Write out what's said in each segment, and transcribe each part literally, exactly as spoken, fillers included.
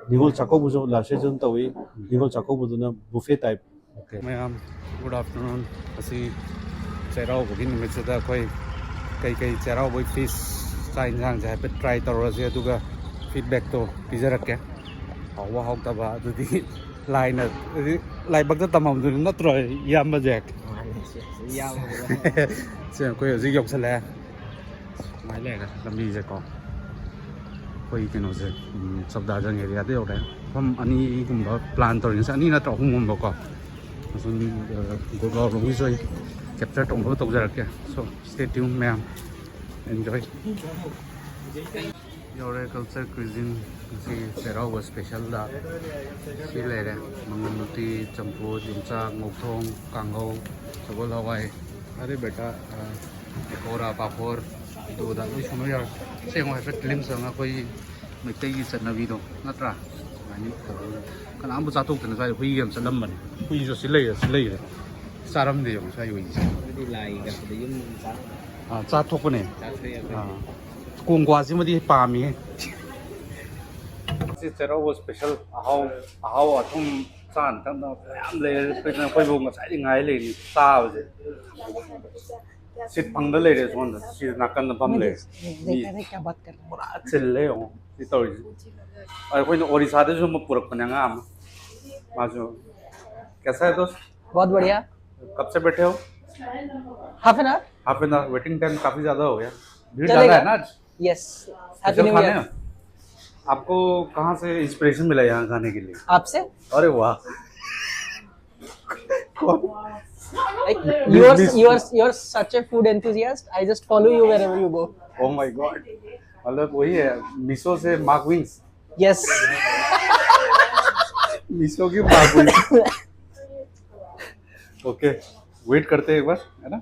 ꯅꯤꯉꯣꯜ ꯆꯥꯛꯀꯧꯕꯁꯨ ꯂꯥꯁ ꯌꯔꯁꯨ ꯑꯗꯨꯝ ꯇꯧꯏ꯫ ꯅꯤꯉꯣꯜ ꯆꯥꯛꯀꯧꯕꯗꯨꯅ buffet type꯫ Okay꯫ ꯃꯌꯥꯝ, good afternoon꯫ ꯉꯁꯤ ꯆꯩꯔꯥꯎꯕꯒꯤ ꯅꯨꯃꯤꯠꯁꯤꯗ ꯑꯩꯈꯣꯏ ꯀꯩꯀꯩ ꯆꯩꯔꯥꯎꯕꯒꯤ feast, ꯆꯥꯛ ꯌꯦꯟꯁꯥꯡꯁꯦ ꯍꯥꯏꯐꯦꯠ try ꯇꯧꯔꯁꯦ, ꯑꯗꯨꯒ feedbackꯇꯣ ꯄꯤꯖꯔꯛꯀꯦ꯫ ꯍꯥꯎꯕ ꯍꯥꯎꯇꯕ ꯑꯗꯨꯗꯤ ꯂꯥꯏꯅ, ꯑꯗꯨꯗꯤ ꯂꯥꯏꯕꯛꯇ ꯇꯝꯃꯝꯗꯣꯏꯅꯤ ꯅꯠꯇ꯭ꯔꯣ, ꯏꯌꯥꯝꯕꯁꯦ? ꯃꯥꯅꯦ, ꯁꯤ, ꯁꯤ ꯏꯌꯥꯝꯕꯁꯦ꯫ ꯁꯦ, ꯑꯩꯈꯣꯏ ꯍꯧꯖꯤꯛ ꯌꯧꯁꯜꯂꯛꯑꯦ꯫ ꯁꯨꯃꯥꯏꯅ ꯂꯩꯔꯦ ꯂꯝꯕꯤꯁꯦꯀꯣ꯫ ꯑꯩꯈꯣꯏ ꯀꯩꯅꯣꯁꯦ, ꯎꯝ, ꯆꯧꯗꯥꯖꯪ ꯑꯦꯔꯤꯌꯥꯗ ꯌꯧꯔꯦ꯫ ꯃꯐꯝ ꯑꯅꯤꯒꯨꯝꯕ plan ꯇꯧꯔꯤ, ꯉꯁꯤ ꯑꯅꯤ ꯅꯠꯇ꯭ꯔ ꯑꯍꯨꯝꯒꯨꯝꯕꯀꯣ꯫ ꯑꯁꯣꯝ, ꯑ, ꯒꯨꯔꯒꯥꯎ ꯂꯣꯝꯒꯤꯁꯨ ꯑꯩ capture ꯇꯧꯅꯕ ꯇꯧꯖꯔꯛꯀꯦ꯫ So, stay tuned ꯃꯌꯥꯝ, enjoy꯫ ꯌꯧꯔꯦ Culture Cuisine, ꯉꯁꯤ ꯆꯩꯔꯥꯎꯕ specialꯗ꯫ ꯁꯤ ꯂꯩꯔꯦ, ꯃꯪꯒꯟ ꯎꯇꯤ, ꯆꯝꯐꯨꯠ, ꯌꯣꯡꯆꯥꯛ, ꯉꯧꯊꯣꯡ, ꯀꯥꯡꯍꯧ, ꯁꯒꯣꯜ ꯍꯋꯥꯏ꯫ ꯑꯔꯦ ꯕꯦꯇꯥ, ꯑ, ꯄꯀꯧꯔꯥ, ꯄꯥꯐꯣꯔ, ꯑꯗꯨꯗ ꯂꯣꯏ ꯁꯨꯅ ꯌꯥꯎꯔꯦ꯫ ꯁꯦꯡꯅ ꯍꯥꯏꯐꯦꯠ glimpse ꯑꯃ ꯑꯩꯈꯣꯏ ꯃꯩꯇꯩꯒꯤ ꯆꯠꯅꯕꯤꯗꯣ ꯅꯠꯇ꯭ꯔꯥ? ꯑꯗꯨꯃꯥꯏꯅ ꯇꯧꯔꯒ ꯀꯅꯥꯝꯕꯨ ꯆꯥꯊꯣꯛꯇꯅ ꯁ꯭ꯋꯥꯏꯗ ꯍꯨꯏ ꯌꯥꯝ ꯆꯠꯂꯝꯕꯅꯤ꯫ ꯍꯨꯏꯁꯨ ꯁꯤ ꯂꯩꯔꯦ, ꯁꯤ ꯂꯩꯔꯦ꯫ ꯆꯥꯔꯝꯗꯦ ꯌꯦꯡꯉꯣ ꯁ꯭ꯋꯥꯏ ꯍꯨꯏꯁꯦ꯫ ꯑꯗꯨꯗꯤ ꯂꯥꯏꯒꯤ ꯀꯠꯄꯗ ꯌꯨꯝ ꯆꯥ-, ꯑꯥ, ꯆꯥꯊꯣꯛꯄꯅꯦ꯫ ꯆꯥꯊꯣꯛꯑꯦ ꯑꯩꯈꯣꯏꯗꯤ꯫ ꯑꯥ꯫ ꯀꯣꯡꯀ꯭ꯋꯥꯁꯤꯃꯗꯤ ꯄꯥꯝꯃꯤꯍꯦ꯫ ꯁꯤ ꯆꯩꯔꯥꯎꯕ special ꯑꯍꯥꯎ, ꯑꯍꯥꯎ ꯑꯊꯨꯝ ꯆꯥꯅ ꯊꯛꯅꯕ ꯃꯌꯥꯝ ꯂꯩꯔꯦ꯫ ꯑꯩꯈꯣꯏꯅ, ꯑꯩꯈꯣꯏꯕꯨ ꯉꯁꯥꯏꯗꯩ ꯉꯥꯏ ꯂꯩꯔꯤꯅꯤ ꯆꯥꯕꯁꯦ꯫ Seat ꯐꯪꯗ ꯂꯩꯔꯦ ꯁꯣꯝꯗ꯫ ꯁꯤ ꯅꯥꯀꯟꯗ ꯐꯝ ꯂꯩꯔꯦ꯫ ꯃꯤ ꯄꯨꯔꯥ ꯆꯤꯜꯂꯦ ꯌꯦꯡꯉꯣ ꯁꯤ ꯇꯧꯔꯤꯁꯦ꯫ ꯑꯩꯈꯣꯏꯅ ꯑꯣꯔꯤꯁꯥꯗꯁꯨ ꯑꯃ ꯄꯨꯔꯛꯄꯅꯦ ꯑꯉꯥꯡ ꯑꯃ꯫ ꯃꯥꯁꯨ, कैसा है दोस्त? बहुत बढ़िया। कब से बैठे हो? Half an hour। Half an hour। Waiting time काफी ज्यादा हो गया। भीड़ ज्यादा है ना आज? Yes। Special खाने हैं। आपको कहाँ से inspiration मिला यहाँ खाने के लिए? आपसे। अरे वाह। Like, you are, you are, you are such a food enthusiast. I just follow you wherever you go। Oh my God। मतलब वही है, मिसो से मार्क विंग्स। Yes। मिसो की मार्क विंग्स। Okay, wait करते हैं एक बार, है ना?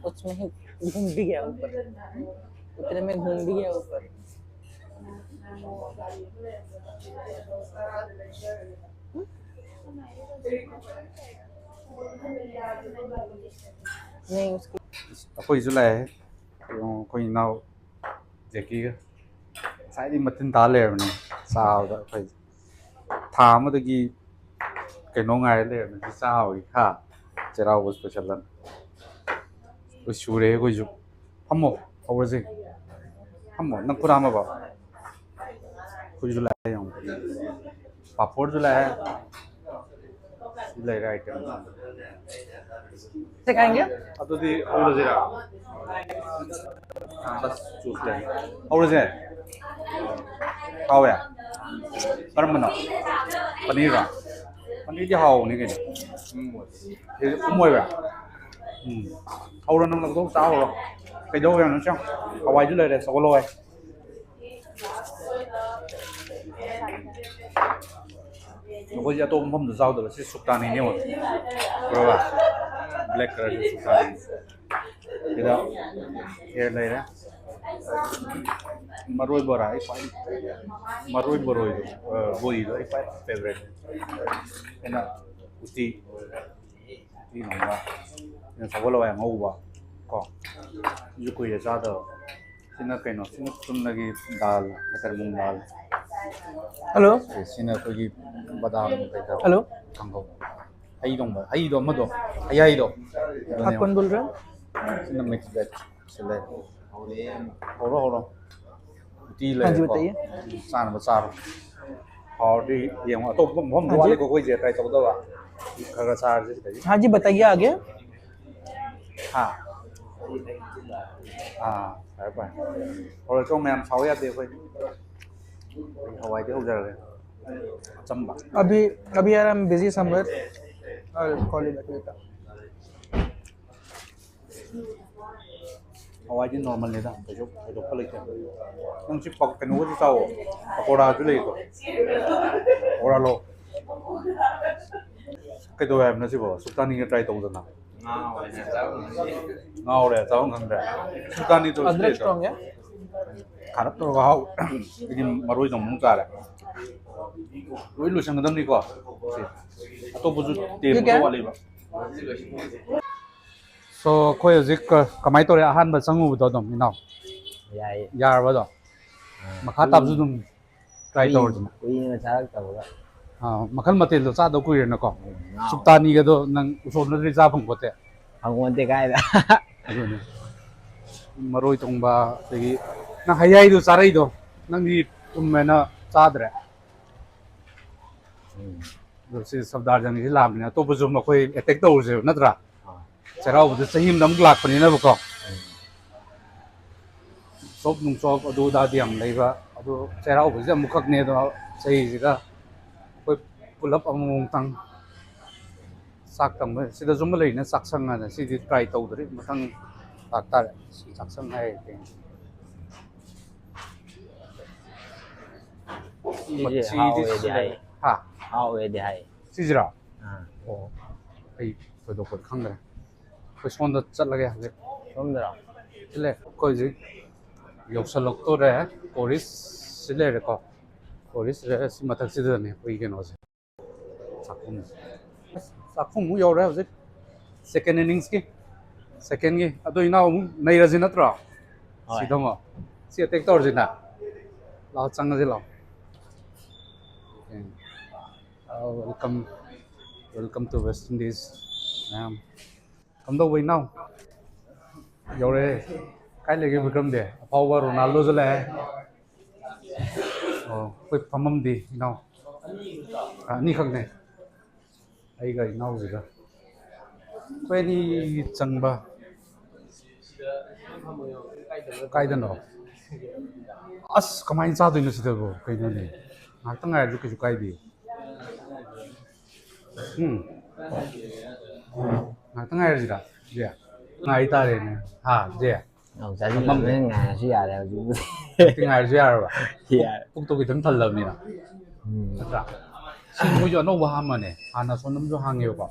उसमें ही घूम भी गया ऊपर, उतने में घूम भी गया ऊपर। नहीं, उसकी ꯑꯩꯈꯣꯏꯁꯨ ꯂꯥꯛꯑꯦ꯫ ꯑꯩꯈꯣꯏ ꯏꯅꯥꯎ ꯖꯦꯀꯤꯒ ꯉꯁꯥꯏꯗꯤ ꯃꯊꯤꯟ ꯇꯥ ꯂꯩꯔꯕꯅꯦ ꯆꯥꯕꯗ꯫ ꯑꯩꯈꯣꯏ ꯊꯥ ꯑꯃꯗꯒꯤ ꯀꯩꯅꯣ ꯉꯥꯏꯔ ꯂꯩꯔꯕꯅꯦ ꯁꯤ ꯆꯥꯕꯒꯤ꯫ ꯍꯥ, ꯆꯩꯔꯥꯎꯕ ꯁ꯭ꯄꯦꯁꯦꯜ ꯑꯅ꯫ ꯑꯩꯈꯣꯏ ꯁꯨꯔꯦ ꯑꯩꯈꯣꯏꯁꯨ꯫ ꯐꯝꯃꯣ, ꯍꯧꯔꯁꯦ꯫ ꯐꯝꯃꯣ, ꯅꯪ ꯈꯨꯠ ꯍꯥꯝꯃꯕꯣ? ꯑꯩꯈꯣꯏꯁꯨ ꯂꯥꯛꯑꯦ ꯌꯦꯡꯉꯣ꯫ ꯄꯥꯐꯣꯔꯁꯨ ꯂꯥꯛꯑꯦ꯫ ꯁꯤ ꯂꯩꯔꯦ item꯫ ꯁꯤ ꯀꯥꯏꯒꯦ? ꯑꯗꯨꯗꯤ ꯍꯧꯔꯁꯤꯔꯥ? ꯕꯁ ꯆꯨꯁ ꯂꯩꯔꯦ꯫ ꯍꯧꯔꯁꯦ꯫ ꯍꯥꯎꯋꯦ꯫ ꯀꯔꯝꯕꯅꯣ? ꯄꯅꯤꯔꯔꯣ? ꯄꯅꯤꯔꯗꯤ ꯍꯥꯎꯕꯅꯤ ꯀꯩꯅꯣ꯫ ꯎꯝ꯫ ꯁꯤ ꯊꯨꯝ ꯑꯣꯏꯕ꯭ꯔꯥ? ꯎꯝ꯫ ꯍꯧꯔꯣ, ꯅꯪ ꯂꯧꯊꯣꯛ ꯆꯥ ꯍꯧꯔꯣ꯫ ꯀꯩꯗꯧ ꯌꯥꯝꯅ ꯆꯪ? ꯍꯋꯥꯏꯁꯨ ꯂꯩꯔꯦ, ꯁꯒꯣꯜ ꯍꯋꯥꯏ꯫ ꯑꯩꯈꯣꯏꯁꯦ ꯑꯇꯣꯞꯄ ꯃꯐꯝꯗ ꯆꯥꯎꯗꯕ, ꯁꯤ ꯁꯨꯛꯇꯥꯅꯤꯅꯦ ꯌꯦꯡꯉꯣ꯫ ꯎꯔꯕ? Black colourꯁꯤ ꯁꯨꯛꯇꯥꯅꯤ꯫ ꯁꯤꯗ ꯈꯦꯔ ꯂꯩꯔꯦ꯫ ꯃꯔꯣꯏ ꯕꯣꯔꯥ ꯑꯩ ꯈ꯭ꯋꯥꯏ, ꯃꯔꯣꯏ ꯕꯣꯔꯣꯏꯗꯣ, ꯑ, ꯕꯣꯔꯤꯗꯣ ꯑꯩ ꯈ꯭ꯋꯥꯏ favourite꯫ ꯑꯩꯅ ꯎꯇꯤ꯫ ꯎꯇꯤ ꯊꯣꯡꯕ, ꯁꯤꯅ ꯁꯒꯣꯜ ꯍꯋꯥꯏ ꯑꯉꯧꯕ ꯀꯣ, ꯁꯤꯁꯨ ꯀꯨꯏꯔꯦ ꯆꯥꯗꯕ꯫ ꯁꯤꯅ ꯀꯩꯅꯣ, ꯁꯤꯅ ꯆꯨꯝꯅꯒꯤ ꯗꯥꯜ ꯍꯥꯏꯇꯥꯔꯦ, ꯃꯨꯡ ꯗꯥꯜ꯫ ꯍꯜꯂꯣ꯫ ꯑꯦ, ꯁꯤꯅ ꯑꯩꯈꯣꯏꯒꯤ ꯕꯗꯥꯝ ꯀꯩꯀꯥ, ꯍꯜꯂꯣ꯫ ꯀꯥꯡꯍꯧ꯫ ꯍꯩ ꯊꯣꯡꯕ, ꯍꯩꯗꯣ ꯑꯃꯗꯣ, ꯍꯩ ꯍꯩꯗꯣ꯫ ꯑꯗꯨꯅꯦ꯫ आप कौन बोल रहे हो? ꯁꯤꯅ mix veg꯫ ꯁꯤ ꯂꯩ꯫ ꯍꯧꯔꯣ, ꯍꯧꯔꯣ꯫ ꯎꯇꯤ हाँ जी, ꯂꯩꯔꯦꯀꯣ꯫ बताइए। ꯆꯥꯅꯕ ꯆꯥꯔꯣ꯫ ꯍꯥꯎꯔꯗꯤ ꯌꯦꯡꯉꯣ꯫ ꯑꯇꯣꯞꯄ ꯃꯐꯝꯗ हाँ जी। ꯋꯥꯠꯂꯤꯀꯣ ꯑꯩꯈꯣꯏꯁꯦ try ꯇꯧꯒꯗꯕ꯫ ꯈꯔ ꯈꯔ ꯆꯥꯔꯁꯦ ꯁꯤꯗꯒꯤ꯫ हाँ जी, बताइए आगे। ꯍꯥ? ꯑꯥ, ꯐꯔꯦ, ꯐꯔꯦ꯫ ꯍꯧꯔꯁꯤ ꯃꯌꯥꯝ, ꯁꯥꯎ ꯌꯥꯗꯦ ꯑꯩꯈꯣꯏ꯫ ꯑꯩ ꯍꯋꯥꯏꯗꯤ ꯍꯧꯖꯔꯒꯦ꯫ ꯑꯆꯝꯕ꯫ अभी, अभी यार, हम busy somewhere। और call ही back later। ꯍꯋꯥꯏꯗꯤ normalꯅꯤꯗ, ꯀꯩꯁꯨ ꯊꯣꯏꯗꯣꯛꯄ ꯂꯩꯇꯦ꯫ ꯅꯪ ꯁꯤ ꯄ-, ꯀꯩꯅꯣꯒꯁꯨ ꯆꯥꯎꯋꯣ, ꯄꯀꯣꯔꯥꯁꯨ ꯂꯩꯀꯣ꯫ ꯄꯀꯣꯔꯥ ꯂꯧ꯫ ꯀꯩꯗꯧꯋꯦ ꯍꯥꯏꯕꯅꯣ ꯁꯤꯕꯣ? ꯁꯨꯛꯇꯥꯅꯤꯡꯉꯦ try ꯇꯧꯗꯅ꯫ ꯉꯥꯎꯔꯦ, ꯆꯥꯕ ꯉꯝꯗ꯭ꯔꯦ꯫ ꯁꯨꯇꯥꯅꯤꯗꯣ ꯑꯗꯨꯅ ꯁꯤꯗꯩꯗꯣ꯫ ꯈꯥꯔꯞ ꯇꯧꯔꯒ ꯍꯥꯎ꯫ ꯑꯩꯗꯤ ꯃꯔꯣꯏꯗꯣ ꯑꯃꯨꯛ ꯆꯥꯔꯦ꯫ ꯂꯣꯏ ꯂꯣꯏꯁꯟꯒꯗꯕꯅꯤꯀꯣ꯫ ꯁꯤ꯫ ꯑꯇꯣꯞꯄꯁꯨ ꯇꯦꯝꯕꯗꯣ ꯋꯥꯠꯂꯤꯕ꯫ So, ꯑꯩꯈꯣꯏ ꯍꯧꯖꯤꯛ ꯀ-, ꯀꯃꯥꯏꯅ ꯇꯧꯔꯦ? ꯑꯍꯥꯟꯕ ꯆꯪꯉꯨꯕꯗꯣ ꯑꯗꯨꯝ, ꯏꯅꯥꯎ? ꯌꯥꯏꯌꯦ꯫ ꯌꯥꯔꯕꯗꯣ? ꯑꯥ꯫ ꯃꯈꯥ ꯇꯥꯕꯁꯨ ꯑꯗꯨꯝ try ꯀꯨꯏ-, ꯇꯧꯔꯁꯤꯅ꯫ ꯀꯨꯏꯅ ꯆꯥꯔꯛꯇꯕꯒ꯫ ꯑꯥ, ꯃꯈꯜ ꯃꯊꯦꯜꯗꯣ ꯆꯥꯗꯕ ꯀꯨꯏꯔꯦꯅꯀꯣ꯫ ꯎꯝ, ꯉꯥꯎ꯫ ꯁꯨꯛꯇꯥꯅꯤꯒꯗꯣ ꯅꯪ ꯎꯁꯣꯞꯅꯗ꯭ꯔꯤ ꯆꯥ ꯐꯪꯄꯣꯠꯇꯦ꯫ ꯐꯪꯄꯣꯟꯇꯦ ꯀꯥꯏꯗ꯫ ꯑꯗꯨꯅꯦ꯫ ꯃꯔꯣꯏ ꯊꯣꯡꯕ, ꯑꯗꯒꯤ ꯅꯪ ꯍꯩꯌꯥꯏꯗꯣ ꯆꯥꯔꯛꯏꯗꯣ, ꯅꯪꯗꯤ ꯊꯨꯝꯃꯦꯅ ꯆꯥꯗ꯭ꯔꯦ꯫ ꯎꯝ꯫ ꯑꯗꯣ ꯁꯤ ꯁꯐꯗꯥꯔꯖꯪꯒꯤꯁꯤ ꯂꯥꯛꯑꯕꯅꯤꯅ ꯑꯇꯣꯞꯄꯁꯨ ꯃꯈꯣꯏ attack ꯇꯧꯔꯨꯁꯦꯕ, ꯅꯠꯇ꯭ꯔꯥ? ꯑꯥ꯫ ꯆꯩꯔꯥꯎꯕꯗ ꯆꯍꯤ ꯑꯃꯗ ꯑꯃꯨꯛ ꯂꯥꯛꯄꯅꯤꯅꯕꯀꯣ꯫ ꯎꯝ꯫ ꯆꯣꯞ ꯅꯨꯡꯆꯣꯞ ꯑꯗꯨ ꯑꯗꯥꯗꯤ ꯌꯥꯝ ꯂꯩꯕ, ꯑꯗꯨ ꯆꯩꯔꯥꯎꯕꯁꯤꯗ ꯑꯃꯨꯛꯈꯛꯅꯦ ꯑꯗꯣ ꯆꯍꯤꯁꯤꯗ ꯑꯩꯈꯣꯏ ꯄꯨꯂꯞ ꯑꯃꯃꯝꯇꯪ ꯆꯥꯛ ꯇꯪꯕ꯫ ꯁꯤꯗꯁꯨ ꯑꯃ ꯂꯩꯅ ꯆꯥꯛꯁꯪ ꯍꯥꯏꯅ, ꯁꯤꯗꯤ try ꯇꯧꯗ꯭ꯔꯤ, ꯃꯊꯪ ꯂꯥꯛꯇꯥꯔꯦ꯫ ꯁꯤ ꯆꯥꯛꯁꯪ ꯍꯥꯏꯔꯗꯤ꯫ ꯁꯤꯁꯦ ꯃꯆꯤꯗꯤ ꯍꯥꯎꯋꯦꯗꯤ ꯍꯥꯏ꯫ ꯍꯥ? ꯍꯥꯎꯋꯦꯗꯤ ꯍꯥꯏ꯫ ꯁꯤꯁꯤꯔꯣ? ꯑꯥ꯫ ꯑꯣ, ꯑꯩ ꯊꯣꯏꯗꯣꯛꯄꯗꯤ ꯈꯪꯗ꯭ꯔꯦ꯫ ꯑꯩꯈꯣꯏ ꯁꯣꯝꯗ ꯆꯠꯂꯒꯦ ꯍꯧꯖꯤꯛ꯫ ꯁꯣꯝꯗꯔꯣ? ꯁꯤ ꯂꯩ꯫ ꯑꯩꯈꯣꯏ ꯍꯧꯖꯤꯛ ꯌꯧꯁꯜꯂꯛꯇꯣꯔꯦ꯫ ꯀꯣꯔꯤꯁ ꯁꯤ ꯂꯩꯔꯦꯀꯣ꯫ ꯀꯣꯔꯤꯁ ꯁꯤ ꯃꯊꯛꯁꯤꯗꯅꯦ ꯑꯩꯈꯣꯏꯒꯤ ꯀꯩꯅꯣꯁꯦ꯫ ꯆꯥꯛꯈꯨꯝ꯫ ꯑꯁ, ꯆꯥꯛꯈꯨꯝꯃꯨꯛ ꯌꯧꯔꯦ ꯍꯧꯖꯤꯛ꯫ Second innings ꯀꯤ꯫ Second ꯒꯤ꯫ ꯑꯗꯣ ꯏꯅꯥꯎ ꯑꯃꯨꯛ ꯅꯩꯔꯁꯤ ꯅꯠꯇ꯭ꯔꯣ? ꯍꯣꯏ꯫ ꯁꯤꯗ ꯑꯃꯨꯛ꯫ ꯁꯤ attack ꯇꯧꯔꯁꯤꯅ꯫ ꯂꯥꯛꯑꯣ, ꯆꯪꯉꯁꯤ ꯂꯥꯛꯑꯣ꯫ Okay꯫ Ah, welcome, welcome to West Indies, ꯃꯌꯥꯝ꯫ ꯀꯝꯗꯧꯕ ꯏꯅꯥꯎ? ꯌꯧꯔꯛꯑꯦ꯫ ꯀꯥꯏ ꯂꯩꯒꯦ ꯕꯤꯀ꯭ꯔꯝꯗꯤ? ꯑꯐꯥꯎꯕ ꯔꯣꯅꯥꯜꯗꯣꯁꯨ ꯂꯥꯛꯑꯦ꯫ ꯑꯣ, ꯑꯩꯈꯣꯏ ꯐꯝꯐꯝꯗꯤ ꯏꯅꯥꯎ? ꯑꯥ, ꯑꯅꯤꯈꯛꯅꯦ꯫ ꯑꯩꯒ ꯏꯅꯥꯎꯁꯤꯒ꯫ ꯑꯩꯈꯣꯏ ꯑꯅꯤ ꯆꯪꯕ꯫ ꯀꯥꯏꯗꯅꯣ? ꯑꯁ, ꯀꯃꯥꯏꯅ ꯆꯥꯗꯣꯏꯅꯣ ꯁꯤꯗꯕꯨ? ꯀꯩꯅꯣꯅꯦ? ꯉꯥꯏꯍꯥꯛꯇꯪ ꯉꯥꯏꯔꯁꯨ ꯀꯩꯁꯨ ꯀꯥꯏꯗꯦ꯫ ꯎꯝ꯫ ꯉꯥꯛꯇꯪ ꯉꯥꯏꯔꯁꯤꯔ, ꯖꯦ? ꯉꯥꯏ ꯇꯥꯔꯦꯅꯦ꯫ ꯍꯥ, ꯖꯦ? ꯑꯧ, ꯆꯥꯁꯤꯜꯂꯕꯅꯤꯅ ꯉꯥꯏꯔꯁꯨ ꯌꯥꯔꯦ ꯍꯧꯖꯤꯛꯄꯨꯗꯤ꯫ ꯉꯥꯛꯇꯪ ꯉꯥꯏꯔꯁꯨ ꯌꯥꯔꯕ? ꯌꯥꯔꯦ꯫ ꯄꯨꯛꯇꯣ ꯈꯤꯇꯪ ꯊꯜꯂꯕꯅꯤꯅ꯫ ꯎꯝ꯫ ꯅꯠꯇ꯭ꯔꯥ? ꯁꯤ ꯃꯣꯏꯁꯨ ꯑꯅꯧꯕ ꯍꯥꯡꯕꯅꯦ꯫ ꯍꯥꯟꯅ ꯁꯣꯝꯗꯁꯨ ꯍꯥꯡꯉꯦꯕꯀꯣ꯫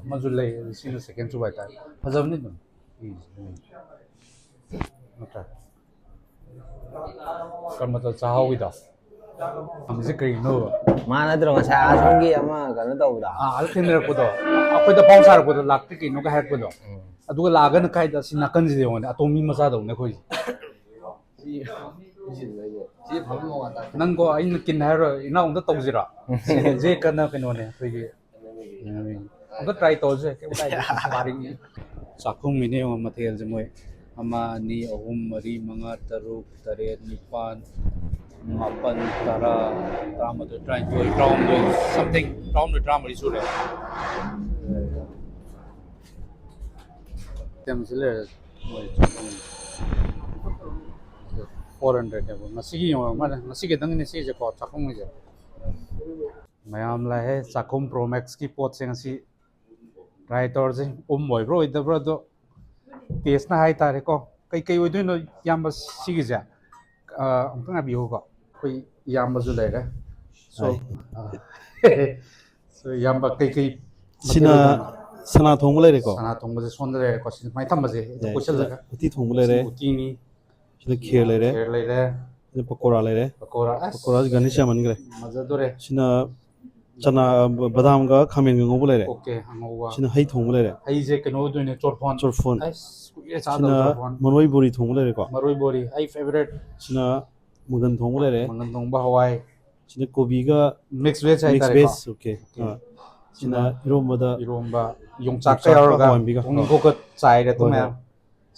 ꯑꯃꯁꯨ ꯂꯩ, ꯁꯤꯅ ꯁꯦꯀꯦꯟ ꯁꯨꯕ ꯍꯥꯏꯇꯥꯔꯦ꯫ ꯐꯖꯕꯅꯤ ꯑꯗꯨꯝ꯫ ꯎꯝ, ꯎꯝ꯫ ꯅꯠꯇ꯭ꯔꯥ? ꯀꯔꯝꯕ ꯆꯥꯛꯍꯥꯎꯒꯤꯗꯣ? ꯍꯪꯉꯤꯁꯦ ꯀꯔꯤꯅꯣꯕ? ꯃꯥ ꯅꯠꯇ꯭ꯔꯣ ꯉꯁꯥꯏ ꯑꯁꯣꯝꯒꯤ ꯑꯃ ꯀꯩꯅꯣ ꯇꯧꯕꯗ? ꯑꯥ, ꯑꯗ ꯊꯦꯡꯅꯔꯛꯄꯗꯣ, ꯑꯩꯈꯣꯏꯗ ꯄꯥꯎ ꯁꯥꯔꯛꯄꯗꯣ, ꯂꯥꯛꯇꯦ ꯀꯩꯅꯣꯒ ꯍꯥꯏꯔꯛꯄꯗꯣ꯫ ꯑꯗꯨꯒ ꯂꯥꯛꯑꯒꯅ ꯀꯥꯏꯗ? ꯁꯤ ꯅꯥꯀꯟꯁꯤꯗ ꯌꯦꯡꯉꯣꯅꯦ, ꯑꯇꯣꯝꯕꯤ ꯃꯆꯥꯗꯧꯅꯦ ꯑꯩꯈꯣꯏꯁꯦ꯫ ꯅꯪꯀꯣ, ꯑꯩꯅ ꯀꯤꯟ ꯍꯥꯏꯔꯣ, ꯏꯅꯥꯎ ꯑꯝꯇ ꯇꯧꯁꯤꯔꯣ? ꯁꯤꯁꯦ ꯀꯟꯅ ꯀꯩꯅꯣꯅꯦ ꯑꯩꯈꯣꯏꯒꯤ꯫ ꯑꯝꯇ ꯇ꯭ꯔꯥꯏ ꯇꯧꯔꯁꯦ, ꯀꯩꯝ ꯀꯥꯏꯗꯦ꯫ ꯆꯥꯛꯈꯨꯝꯒꯤꯅꯦ ꯌꯦꯡꯉꯣ ꯃꯊꯦꯜꯁꯦ ꯃꯣꯏ꯫ ꯑꯃ, ꯑꯅꯤ, ꯑꯍꯨꯝ, ꯃꯔꯤ, ꯃꯉꯥ, ꯇꯔꯨꯛ, ꯇꯔꯦꯠ, ꯅꯤꯄꯥꯜ, ꯃꯥꯄꯜ, ꯇꯔꯥ, ꯇꯔꯥꯃꯥꯊꯣꯏ, ꯇꯔꯥꯅꯤꯊꯣꯏ, ꯇꯔꯥꯍꯨꯝꯗꯣꯏ, something, ꯇꯔꯥꯍꯨꯝꯗꯣꯏ, ꯇꯔꯥꯃꯔꯤ ꯁꯨꯔꯦ꯫ ꯌꯥꯝꯁꯤ ꯂꯩꯔꯦ꯫ ꯃꯣꯏ ꯐꯣꯔ ꯍꯟꯗ꯭ꯔꯦꯠꯅꯦꯕ ꯉꯁꯤꯒꯤ ꯌꯦꯡꯉꯣ, ꯃꯥꯅ ꯉꯁꯤ ꯈꯤꯇꯪꯅꯦ ꯁꯤꯁꯦꯀꯣ, ꯆꯥꯛꯈꯨꯝꯒꯤꯁꯦ꯫ ꯃꯌꯥꯝ ꯂꯥꯛꯑꯦ ꯆꯥꯛꯈꯨꯝ ꯄ꯭ꯔꯣ ꯃꯦꯛꯁꯀꯤ ꯄꯣꯠꯁꯦ ꯉꯁꯤ꯫ ꯇ꯭ꯔꯥꯏ ꯇꯧꯔꯁꯦ, ꯎꯝ ꯑꯣꯏꯕ꯭ꯔꯥ ꯑꯣꯏꯗꯕ꯭ꯔꯥ ꯑꯗꯣ, ꯇꯦꯁꯅ ꯍꯥꯏꯇꯥꯔꯦꯀꯣ꯫ ꯀꯩꯀꯩ ꯑꯣꯏꯗꯣꯏꯅꯣ ꯏꯌꯥꯝꯕ ꯁꯤꯒꯤꯁꯦ? ꯑꯥ, ꯑꯃꯨꯛꯇꯪ ꯉꯥꯏꯕꯤꯌꯨꯀꯣ, ꯑꯩꯈꯣꯏ ꯏꯌꯥꯝꯕꯁꯨ ꯂꯩꯔꯦ꯫ So, ꯍꯥꯏ꯫ ꯑꯥ, so, ꯏꯌꯥꯝꯕ ꯀꯩꯀꯩ ꯃꯊꯦꯜ ꯁꯤꯅ ꯑꯣꯏꯗꯣꯏꯅꯣ? ꯁꯅꯥ ꯊꯣꯡꯕ ꯂꯩꯔꯦꯀꯣ꯫ ꯌꯥꯏ, ꯀꯣꯏꯁꯤꯜꯂꯒ꯫ ꯁꯤꯗ ꯎꯇꯤ ꯊꯣꯡꯕ ꯂꯩꯔꯦ꯫ ꯁꯤ ꯎꯇꯤꯅꯤ꯫ ꯁꯤꯗ ꯈꯦꯔ ꯂꯩꯔꯦ꯫ ꯈꯦꯔ ꯂꯩꯔꯦ꯫ ꯁꯤꯗ ꯄꯀꯣꯔꯥ ꯂꯩꯔꯦ꯫ ꯄꯀꯣꯔꯥ꯫ ꯑꯁ, ꯄꯀꯣꯔꯥꯁꯤ ꯒꯥꯔꯅꯤꯁ ꯌꯥꯝꯃꯟꯈ꯭ꯔꯦ꯫ ꯃꯖꯗꯣꯔꯦ꯫ ꯁꯤꯅ ꯆꯅꯥ, ꯕꯗꯥꯝꯒ ꯈꯥꯃꯦꯟꯒ ꯉꯧꯕ ꯂꯩꯔꯦ꯫ ꯑꯣꯀꯦ, ꯑꯉꯧꯕ꯫ ꯁꯤꯅ ꯍꯩ ꯊꯣꯡꯕ ꯂꯩꯔꯦ꯫ ꯍꯩꯁꯦ ꯀꯩꯅꯣ ꯑꯣꯏꯗꯣꯏꯅꯦ, ꯆꯣꯔꯐꯣꯟ꯫ ꯆꯣꯔꯐꯣꯟ꯫ ꯑꯁ, ꯀꯨꯏꯔꯦ ꯁꯤꯅ ꯆꯥꯗꯕ ꯆꯣꯔꯐꯣꯟ꯫ ꯃꯔꯣꯏ ꯕꯣꯔꯤ ꯊꯣꯡꯕ ꯂꯩꯔꯦꯀꯣ꯫ ꯃꯔꯣꯏ ꯕꯣꯔꯤ, ꯑꯩ ꯐꯦꯚꯔꯦꯠ꯫ ꯁꯤꯅ ꯃꯪꯒꯟ ꯊꯣꯡꯕ ꯂꯩꯔꯦ꯫ ꯃꯪꯒꯟ ꯊꯣꯡꯕ, ꯍꯋꯥꯏ꯫ ꯁꯤꯅ ꯀꯣꯕꯤꯒ ꯃꯤꯛꯁ ꯚꯦꯖ ꯃꯤꯛꯁ ꯍꯥꯏꯇꯥꯔꯦꯀꯣ꯫ ꯚꯦꯖ꯫ ꯑꯣꯀꯦ꯫ ꯑꯥ꯫ ꯁꯤꯅ ꯁꯤꯅ ꯏꯔꯣꯝꯕꯗ ꯏꯔꯣꯝꯕ, ꯌꯣꯡꯆꯥꯛꯀ ꯌꯣꯡꯆꯥꯛꯀ ꯌꯥꯎꯔꯒ ꯍꯋꯥꯏꯟꯕꯤꯒ꯫ ꯄꯨꯡ ꯀꯣꯛꯀ ꯆꯥꯏꯔꯦ ꯑꯗꯨ ꯍꯣꯏ, ꯃꯌꯥꯝ꯫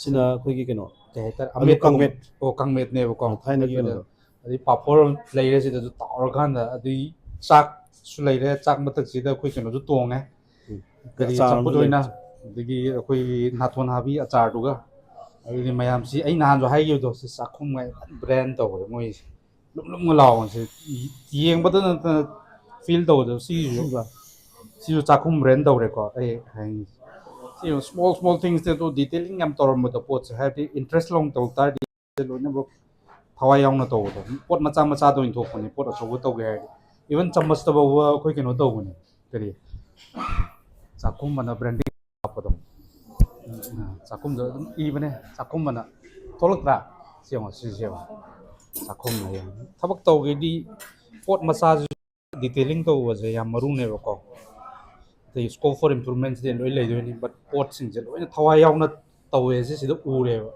ꯁꯤꯅ ꯑꯩꯈꯣꯏꯒꯤ ꯀꯩꯅꯣ꯫ ꯀꯩ ꯍꯥꯏꯇꯥꯔꯦ, ꯑꯂꯨ ꯑꯃꯦꯠꯄꯒꯨꯝ-, ꯀꯥꯡꯃꯦꯠ꯫ ꯑꯣ, ꯀꯥꯡꯃꯦꯠꯅꯦꯕꯀꯣ꯫ ꯑꯣ, ꯊꯥꯏꯅꯒꯤ ꯑꯗꯨꯗ ꯀꯩꯅꯣꯗꯣ꯫ ꯑꯗꯩ ꯄꯥꯐꯣꯔ ꯑꯃ ꯂꯩꯔꯦ ꯁꯤꯗꯁꯨ ꯇꯥꯎꯔꯀꯥꯟꯗ, ꯑꯗꯨꯏ ꯆꯥꯛꯁꯨ ꯂꯩꯔꯦ, ꯆꯥꯛ ꯃꯊꯛꯁꯤꯗ ꯑꯩꯈꯣꯏ ꯀꯩꯅꯣꯁꯨ ꯇꯣꯡꯉꯦ꯫ ꯎꯝ꯫ ꯀꯔꯤ, ꯑꯆꯥꯔ ꯆꯝꯐꯨꯠ ꯑꯃꯁꯨ ꯑꯣꯏꯅ, ꯂꯩ꯫ ꯑꯗꯒꯤ ꯑꯩꯈꯣꯏꯒꯤ ꯅꯥꯊꯣꯟ ꯍꯥꯕꯤ ꯑꯆꯥꯔꯗꯨꯒ꯫ ꯑꯗꯨꯗꯤ ꯃꯌꯥꯝꯁꯤ ꯑꯩ ꯅꯍꯥꯟꯁꯨ ꯍꯥꯏꯈꯤꯕꯗꯣ, ꯁꯤ ꯆꯥꯛꯈꯨꯝ ꯕ꯭ꯔꯦꯟ ꯇꯧꯕꯗꯣ ꯃꯣꯏꯁꯦ꯫ ꯂꯨꯝ ꯂꯨꯝꯒ ꯂꯥꯎꯕꯁꯦ, ꯌꯦꯡꯕꯗ ꯅꯠꯇꯅ ꯐꯤꯜ ꯇꯧꯕꯗꯣ, ꯁꯤꯁꯨ, ꯁꯤꯁꯨ ꯆꯥꯛꯈꯨꯝ ꯕ꯭ꯔꯦꯟ ꯇꯧꯔꯦꯀꯣ꯫ ꯑꯩ ꯍꯥꯏꯅꯤꯡꯉꯤꯁꯦ ꯁꯤ small small things ꯇꯣ detailing ꯌꯥꯝ ꯇꯧꯔꯝꯕꯗꯣ, ꯄꯣꯠꯁꯦ ꯍꯥꯏꯕꯗꯤ interest ꯂꯧꯅ ꯇꯧ ꯇꯥꯔꯗꯤ ꯂꯣꯏꯅꯃꯛ ꯊꯋꯥꯏ ꯌꯥꯎꯅ ꯇꯧꯕꯗꯣ꯫ ꯄꯣꯠ ꯃꯆꯥ ꯃꯆꯥꯗ ꯑꯣꯏꯅ ꯊꯣꯛꯄꯅꯦ, ꯄꯣꯠ ꯑꯆꯧꯕ ꯇꯧꯒꯦ ꯍꯥꯏꯔꯗꯤ꯫ Even ꯆꯥꯃꯁꯇ ꯐꯥꯎꯕ ꯑꯩꯈꯣꯏ ꯀꯩꯅꯣ ꯇꯧꯕꯅꯦ, ꯀꯔꯤ, ꯆꯥꯛꯈꯨꯝ ꯑꯅ branding ꯍꯥꯞꯄꯗꯣ꯫ ꯎꯝ, ꯆꯥꯛꯈꯨꯝꯗ ꯑꯗꯨꯝ ꯏꯕꯅꯦ, ꯆꯥꯛꯈꯨꯝ ꯑꯅ꯫ ꯊꯣꯛꯂꯛꯇ꯭ꯔꯥ? ꯁꯤ ꯌꯦꯡꯉꯣ, ꯁꯤꯁꯦ ꯌꯦꯡꯉꯣ꯫ ꯆꯥꯛꯈꯨꯝ ꯍꯥꯏꯌꯦ꯫ ꯊꯕꯛ ꯇꯧꯒꯦꯗꯤ ꯄꯣꯠ ꯃꯆꯥꯁꯨ detailing ꯇꯧꯕꯁꯦ ꯌꯥꯝ ꯃꯔꯨꯅꯦꯕꯀꯣ꯫ ꯑꯗꯩ scope for improvementꯁꯤꯗꯤ ꯂꯣꯏ ꯂꯩꯗꯣꯏꯅꯤ, but ꯄꯣꯠꯁꯤꯡꯁꯦ ꯂꯣꯏꯅ ꯊꯋꯥꯏ ꯌꯥꯎꯅ ꯇꯧꯋꯦ ꯁꯤ ꯁꯤꯗ ꯎꯔꯦꯕ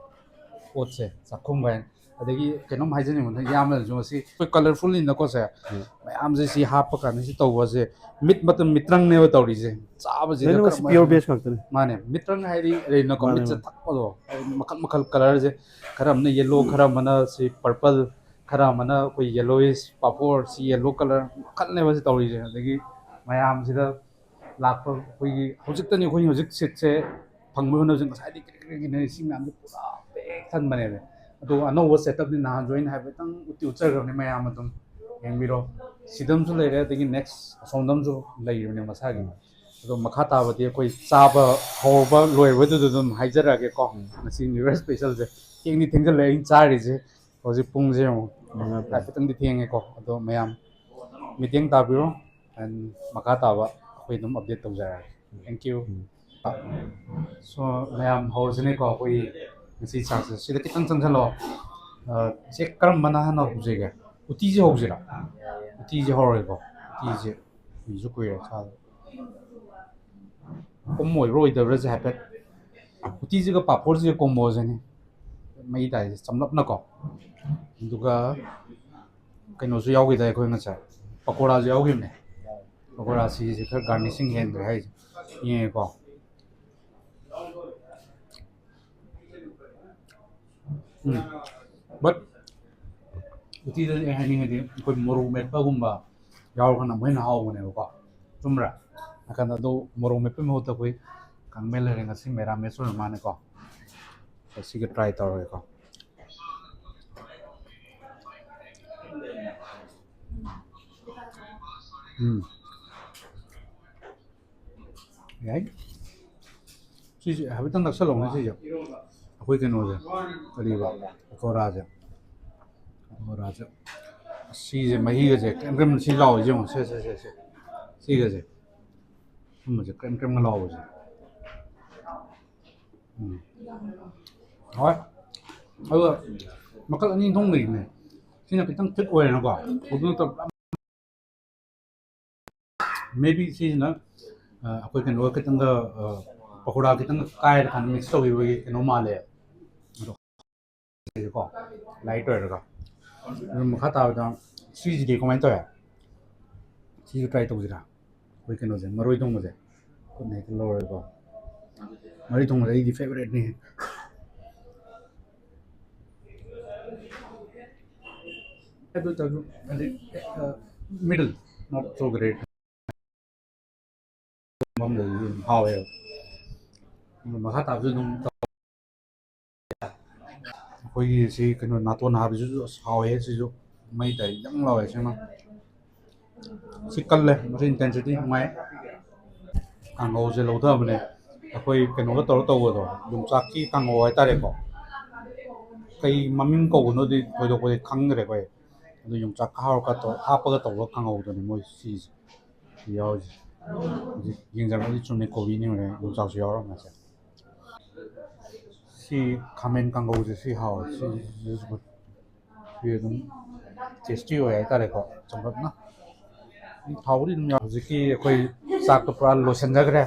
ꯄꯣꯠꯁꯦ, ꯆꯥꯛꯈꯨꯝ ꯀꯥꯏꯅ꯫ ꯑꯗꯒꯤ ꯀꯩꯅꯣꯝ ꯍꯥꯏꯖꯅꯤꯡꯕꯅ, ꯏꯌꯥꯝꯕꯅꯁꯨ ꯉꯁꯤ ꯑꯩꯈꯣꯏ colourful ꯏꯅꯀꯣ ꯁꯦ, ꯎꯝ꯫ ꯃꯌꯥꯝꯁꯦ ꯁꯤ ꯍꯥꯞꯄ ꯀꯥꯟꯗ ꯁꯤ ꯇꯧꯕꯁꯦ ꯃꯤꯠ ꯃꯇꯝ ꯃꯤꯇ꯭ꯔꯪꯅꯦꯕ ꯇꯧꯔꯤꯁꯦ꯫ ꯆꯥꯕꯁꯤꯗ ꯂꯣꯏꯅꯃꯛ ꯀꯔꯝꯕ pure veg ꯉꯥꯛꯇꯅꯤ꯫ ꯃꯥꯅꯦ, ꯃꯤꯇ꯭ꯔꯪ ꯍꯥꯏꯗꯤ ꯂꯩꯅꯀꯣ, ꯃꯥꯅꯦ, ꯃꯤꯠꯁꯦ ꯃꯥꯅꯦ꯫ ꯊꯛꯄꯗꯣ, ꯃꯈꯜ ꯃꯈꯜ colourꯁꯦ, ꯈꯔ ꯑꯃꯅ yellow, ꯈꯔ ꯑꯃꯅ ꯁꯤ purple, ꯈꯔ ꯑꯃꯅ ꯑꯩꯈꯣꯏ yellowish ꯄꯥꯐꯣꯔ, ꯁꯤ yellow colour ꯃꯈꯜꯅꯦꯕ ꯁꯤ ꯇꯧꯔꯤꯁꯦ꯫ ꯑꯗꯒꯤ ꯃꯌꯥꯝꯁꯤꯗ ꯂꯥꯛꯄ ꯑꯩꯈꯣꯏꯒꯤ ꯍꯧꯖꯤꯛꯇꯅꯤ ꯑꯩꯈꯣꯏ ꯍꯧꯖꯤꯛ seatꯁꯦ ꯐꯪꯕ ꯍꯣꯠꯅꯕꯁꯦ ꯉꯁꯥꯏꯗꯤ ꯀ꯭ꯔꯤꯛ ꯀ꯭ꯔꯤꯛ ꯀ꯭ꯔꯤꯛ ꯁꯤ ꯃꯌꯥꯝꯁꯦ ꯄꯨꯔꯥ ꯄꯦꯛ ꯊꯟꯕꯅꯦꯕ꯫ ꯑꯗꯣ ꯑꯅꯧꯕ setupꯅꯤ, ꯅꯍꯥꯟꯁꯨ ꯑꯩꯅ ꯍꯥꯏꯐꯦꯠꯇꯪ ꯎꯠꯇꯤ ꯎꯠꯆꯈ꯭ꯔꯕꯅꯤ, ꯃꯌꯥꯝ ꯑꯗꯨꯝ ꯌꯦꯡꯕꯤꯔꯣ꯫ ꯁꯤꯗꯝꯁꯨ ꯂꯩꯔꯦ, ꯑꯗꯒꯤ next ꯑꯁꯣꯝꯗꯝꯁꯨ ꯂꯩꯔꯤꯕꯅꯦ ꯃꯁꯥꯒꯤ꯫ ꯑꯗꯣ ꯃꯈꯥ ꯇꯥꯕꯗꯤ ꯑꯩꯈꯣꯏ ꯆꯥꯕ ꯍꯧꯔꯕ ꯂꯣꯏꯔꯕꯗꯨꯗ ꯑꯗꯨꯝ ꯍꯥꯏꯖꯔꯛꯑꯒꯦꯀꯣ꯫ ꯎꯝ꯫ ꯉꯁꯤ New Year's specialꯁꯦ ꯊꯦꯡꯗꯤ ꯊꯦꯡꯖꯜꯂꯛꯑꯦ ꯑꯩꯅ ꯆꯥꯔꯤꯁꯦ꯫ ꯍꯧꯖꯤꯛ ꯄꯨꯡꯁꯦ ꯌꯦꯡꯉꯣ, ꯃꯉꯥ ꯇꯥꯔꯦ꯫ ꯍꯥꯏꯐꯦꯠꯇꯪꯗꯤ ꯊꯦꯡꯉꯦꯀꯣ꯫ ꯑꯗꯣ ꯃꯌꯥꯝ ꯃꯤꯠꯌꯦꯡ ꯇꯥꯕꯤꯔꯣ, and ꯃꯈꯥ ꯇꯥꯕ ꯑꯩꯈꯣꯏ ꯑꯗꯨꯝ update ꯇꯧꯖꯔꯛꯑꯒꯦ꯫ Thank you꯫ ꯎꯝ꯫ So, ꯃꯌꯥꯝ ꯍꯧꯔꯁꯤꯅꯦꯀꯣ ꯑꯩꯈꯣꯏ ꯉꯁꯤ ꯆꯥꯛꯁꯦ꯫ ꯁꯤꯗ ꯈꯤꯇꯪ ꯆꯪꯁꯜꯂꯛꯑꯣ꯫ ꯑ, ꯁꯤ ꯀꯔꯝꯕꯅ ꯍꯥꯟꯅ ꯍꯧꯁꯤꯒꯦ? ꯎꯇꯤꯁꯦ ꯍꯧꯁꯤꯔꯥ? ꯎꯇꯤꯁꯦ ꯍꯧꯔꯒꯦꯀꯣ꯫ ꯎꯇꯤꯁꯦ ꯀꯨꯏꯁꯨ ꯀꯨꯏꯔꯦ ꯆꯥꯗꯕ꯫ Combo ꯑꯣꯏꯕ꯭ꯔꯥ ꯑꯣꯏꯗꯕ꯭ꯔꯥꯁꯦ ꯍꯥꯏꯐꯦꯠ꯫ ꯎꯇꯤꯁꯤꯒ ꯄꯥꯐꯣꯔꯁꯤꯒ comboꯁꯤꯅꯤ ꯃꯩ ꯇꯥꯏꯁꯦ, ꯆꯝꯂꯞꯅꯀꯣ꯫ ꯑꯗꯨꯒ ꯀꯩꯅꯣꯁꯨ ꯌꯥꯎꯈꯤꯗꯥꯏ ꯑꯩꯈꯣꯏ ꯉꯁꯥꯏ? ꯄꯀꯣꯔꯥꯁꯨ ꯌꯥꯎꯈꯤꯕꯅꯦ꯫ ꯄꯀꯣꯔꯥꯁꯤꯁꯦ ꯈꯔ garnishing ꯍꯦꯟꯈ꯭ꯔꯦ ꯍꯥꯏꯁꯦ꯫ ꯌꯦꯡꯉꯦꯀꯣ꯫ ꯎꯝ꯫ But ꯎꯇꯤꯗꯗꯤ ꯑꯩ ꯍꯥꯏꯅꯤꯡꯉꯗꯤ ꯑꯩꯈꯣꯏ ꯃꯣꯔꯣꯛ ꯃꯦꯠꯄꯒꯨꯝꯕ ꯌꯥꯎꯔꯒꯅ ꯑꯃꯨꯛ ꯍꯦꯟꯅ ꯍꯥꯎꯕꯅꯦꯕꯀꯣ꯫ ꯆꯨꯝꯕ꯭ꯔꯥ? ꯅꯥꯀꯟꯗ ꯑꯗꯣ ꯃꯣꯔꯣꯛ ꯃꯦꯠꯄꯒꯤ ꯃꯍꯨꯠꯇ ꯑꯩꯈꯣꯏ ꯀꯥꯡꯃꯦꯠ ꯂꯩꯔꯦ, ꯉꯁꯤ ꯃꯦꯔꯥꯃꯦꯁ ꯑꯣꯏꯔ ꯃꯥꯅꯦꯀꯣ꯫ ꯁꯤꯒ try ꯇꯧꯔꯒꯦꯀꯣ꯫ ꯎꯝ꯫ ꯌꯥꯏ꯫ ꯁꯤꯁꯦ ꯍꯥꯏꯐꯦꯠꯇꯪ ꯅꯛꯁꯜꯂꯛꯎꯅꯦ ꯁꯤꯁꯦ꯫ ꯑꯩꯈꯣꯏ ꯀꯩꯅꯣꯁꯦ, ꯀꯔꯤꯕ? ꯄꯀꯣꯔꯥꯁꯦ꯫ ꯄꯀꯣꯔꯥꯁꯦ꯫ ꯁꯤꯁꯦ ꯃꯍꯤꯒꯁꯦ ꯀ꯭ꯔꯦꯝ ꯀ꯭ꯔꯦꯝ ꯁꯤ ꯂꯥꯎꯔꯤꯁꯦ ꯌꯦꯡꯉꯣ꯫ ꯁꯦ, ꯁꯦ, ꯁꯦ, ꯁꯦ꯫ ꯁꯤꯒꯁꯦ꯫ ꯁꯨꯝꯕꯁꯦ ꯀ꯭ꯔꯦꯝ ꯀ꯭ꯔꯦꯝꯒ ꯂꯥꯎꯕꯁꯦ꯫ ꯎꯝ꯫ ꯍꯣꯏ꯫ ꯑꯗꯨꯒ ꯃꯈꯜ ꯑꯅꯤ ꯊꯣꯛꯅ ꯂꯩꯕꯅꯦ꯫ ꯁꯤꯅ ꯈꯤꯇꯪ ꯊꯤꯛ ꯑꯣꯏꯔꯦꯅꯀꯣ꯫ ꯑꯗꯨ ꯅꯠꯇꯕ maybe ꯁꯤꯁꯤꯅ, ꯑ, ꯑꯩꯈꯣꯏ ꯀꯩꯅꯣꯒ ꯈꯤꯇꯪꯒ, ꯑ, ꯄꯀꯣꯔꯥ ꯈꯤꯇꯪꯒ ꯀꯥꯏꯔꯀꯥꯟꯗ ꯃꯤꯛꯁ ꯇꯧꯈꯤꯕꯒꯤ ꯀꯩꯅꯣ ꯃꯥꯜꯂꯦ꯫ ꯑꯗꯣ ꯀꯣ, ꯂꯥꯏꯠ ꯑꯣꯏꯔꯒ꯫ ꯑꯗꯨ ꯃꯈꯥ ꯇꯥꯕꯗ ꯁꯤꯁꯤꯗꯤ ꯀꯃꯥꯏꯅ ꯇꯧꯋꯦ? ꯁꯤꯁꯨ ꯇ꯭ꯔꯥꯏ ꯇꯧꯁꯤꯔꯥ? ꯑꯩꯈꯣꯏ ꯀꯩꯅꯣꯁꯦ, ꯃꯔꯣꯏ ꯊꯣꯡꯕꯁꯦ꯫ ꯈꯨꯠꯅ ꯍꯦꯛꯇ ꯂꯧꯔꯒꯀꯣ꯫ ꯃꯔꯣꯏ ꯊꯣꯡꯕꯁꯦ ꯑꯩꯒꯤ ꯐꯦꯕꯣꯔꯥꯏꯠꯅꯤ꯫ ꯑꯗꯨ ꯑꯣꯏꯇꯥꯔꯁꯨ ꯍꯥꯏꯗꯤ, ꯑ, middle, not so great꯫ ꯃꯐꯝꯗꯗꯤ ꯑꯗꯨꯝ ꯍꯥꯎꯋꯦꯕ꯫ ꯑꯗꯨ ꯃꯈꯥ ꯇꯥꯕꯁꯨ ꯑꯗꯨꯝ ꯇꯧ-, ꯑꯩꯈꯣꯏꯒꯤ ꯁꯤ ꯀꯩꯅꯣ ꯅꯥꯇꯣꯟ ꯍꯥꯞꯄꯁꯤꯁꯨ ꯑꯁ ꯍꯥꯎꯋꯦ꯫ ꯁꯤꯁꯨ ꯃꯩ ꯇꯥꯏ ꯌꯥꯝ ꯂꯥꯎꯋꯦ ꯁꯤꯃ꯫ ꯁꯤ ꯀꯜꯂꯦ, ꯃꯁꯤ intensity ꯅꯨꯡꯉꯥꯏ꯫ ꯀꯥꯡꯍꯧꯁꯦ ꯂꯧꯊꯕꯅꯦ꯫ ꯑꯩꯈꯣꯏ ꯀꯩꯅꯣꯒ ꯇꯧꯔ ꯇꯧꯕꯗꯣ, ꯌꯣꯡꯆꯥꯛꯀꯤ ꯀꯥꯡꯍꯧ ꯍꯥꯏꯇꯥꯔꯦꯀꯣ꯫ ꯀꯩ ꯃꯃꯤꯡ ꯀꯧꯕꯅꯣꯗꯤ ꯊꯣꯏꯗꯣꯛꯄꯗꯤ ꯈꯪꯗ꯭ꯔꯦ ꯑꯩꯈꯣꯏ꯫ ꯑꯗꯨ ꯌꯣꯡꯆꯥꯛꯀ ꯍꯥꯎꯔꯒ ꯇꯧ-, ꯍꯥꯞꯄꯒ ꯇꯧꯕ ꯀꯥꯡꯍꯧꯗꯨꯅꯦ ꯃꯣꯏ ꯁꯤꯁꯦ꯫ ꯁꯤ ꯌꯥꯎꯔꯤꯁꯦ꯫ ꯍꯧꯖꯤꯛ ꯌꯦꯡꯖꯔꯒꯗꯤ ꯆꯨꯝꯃꯦ, ꯀꯣꯕꯤꯅꯤ ꯍꯣꯔꯦꯟ ꯌꯣꯡꯆꯥꯛꯁꯨ ꯌꯥꯎꯔꯝꯃꯦ ꯁꯦ꯫ ꯁꯤ ꯈꯥꯃꯦꯟ ꯀꯥꯡꯍꯧꯁꯦ ꯁꯤ ꯍꯥꯎꯋꯦ꯫ ꯁꯤ, ꯁꯤ, ꯁꯤ ꯑꯗꯨꯝ tasty ꯑꯣꯏ ꯍꯥꯏꯇꯥꯔꯦꯀꯣ, ꯆꯝꯂꯞꯅ꯫ ꯊꯥꯎꯕꯨꯗꯤ ꯑꯗꯨꯝ ꯌꯥꯎ-, ꯍꯧꯖꯤꯛꯀꯤ ꯑꯩꯈꯣꯏ ꯆꯥꯛꯇꯣ ꯄꯨꯔꯥ ꯂꯣꯏꯁꯤꯟꯖꯈ꯭ꯔꯦ꯫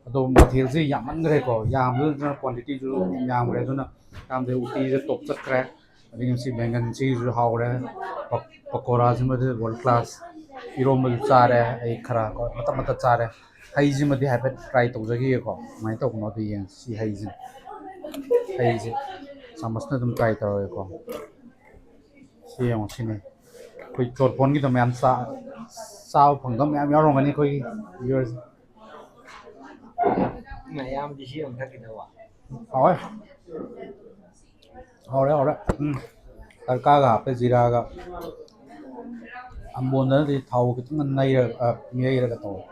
ꯑꯗꯣ ꯃꯊꯦꯜꯁꯦ ꯌꯥꯝꯃꯟꯈ꯭ꯔꯦꯀꯣ, ꯌꯥꯝꯕꯗꯨꯅ quantityꯁꯨ ꯌꯥꯝꯈ꯭ꯔꯦ꯫ ꯑꯗꯨꯅ ꯌꯥꯝꯗ꯭ꯔꯦ, ꯎꯇꯤꯁꯦ top ꯆꯠꯈ꯭ꯔꯦ꯫ ꯑꯗꯒꯤ ꯉꯁꯤ ꯕꯦꯡꯒꯟꯁꯤꯁꯨ ꯍꯥꯎꯔꯦ꯫ ꯄ-, ꯄꯀꯣꯔꯥꯁꯤꯃꯗꯤ world class꯫ ꯏꯔꯣꯝꯕꯁꯨ ꯆꯥꯔꯦ ꯑꯩ ꯈꯔ ꯀꯣ, ꯃꯇꯠ ꯃꯇꯠ ꯆꯥꯔꯦ꯫ ꯍꯩꯁꯤꯃꯗꯤ ꯍꯥꯏꯐꯦꯠ try ꯇꯧꯖꯈꯤꯒꯦꯀꯣ, ꯀꯃꯥꯏꯅ ꯇꯧꯕꯅꯣꯗꯣ ꯌꯦꯡꯁꯤ꯫ ꯁꯤ ꯍꯩꯁꯦ, ꯍꯩꯁꯦ ꯆꯥꯃꯁꯅ ꯑꯗꯨꯝ try ꯇꯧꯔꯒꯦꯀꯣ꯫ ꯁꯤ ꯌꯦꯡꯉꯣ, ꯁꯤꯅꯤ ꯑꯩꯈꯣꯏ ꯆꯣꯔꯐꯣꯟꯒꯤꯗꯣ ꯃꯌꯥꯝ ꯆꯥ-, ꯆꯥꯕ ꯐꯪꯗꯕ ꯃꯌꯥꯝ ꯌꯥꯎꯔꯝꯒꯅꯤ ꯑꯩꯈꯣꯏꯒꯤ viewers꯫ ꯃꯌꯥꯝꯗꯤ ꯁꯤ ꯑꯃ ꯊꯛꯈꯤꯗꯧꯕ꯫ ꯍꯥꯎꯋꯦ꯫ ꯍꯥꯎꯔꯦ, ꯍꯥꯎꯔꯦ꯫ ꯎꯝ꯫ ꯇꯔꯀꯥꯒ ꯍꯥꯞꯄꯦ, ꯖꯤꯔꯥꯒ꯫ ꯑꯝꯕꯣꯟꯗꯅꯗꯤ ꯊꯥꯎ ꯈꯤꯇꯪ ꯅꯩꯔꯒ, ꯑ, ꯌꯩꯔꯒ ꯇꯧꯋꯦ꯫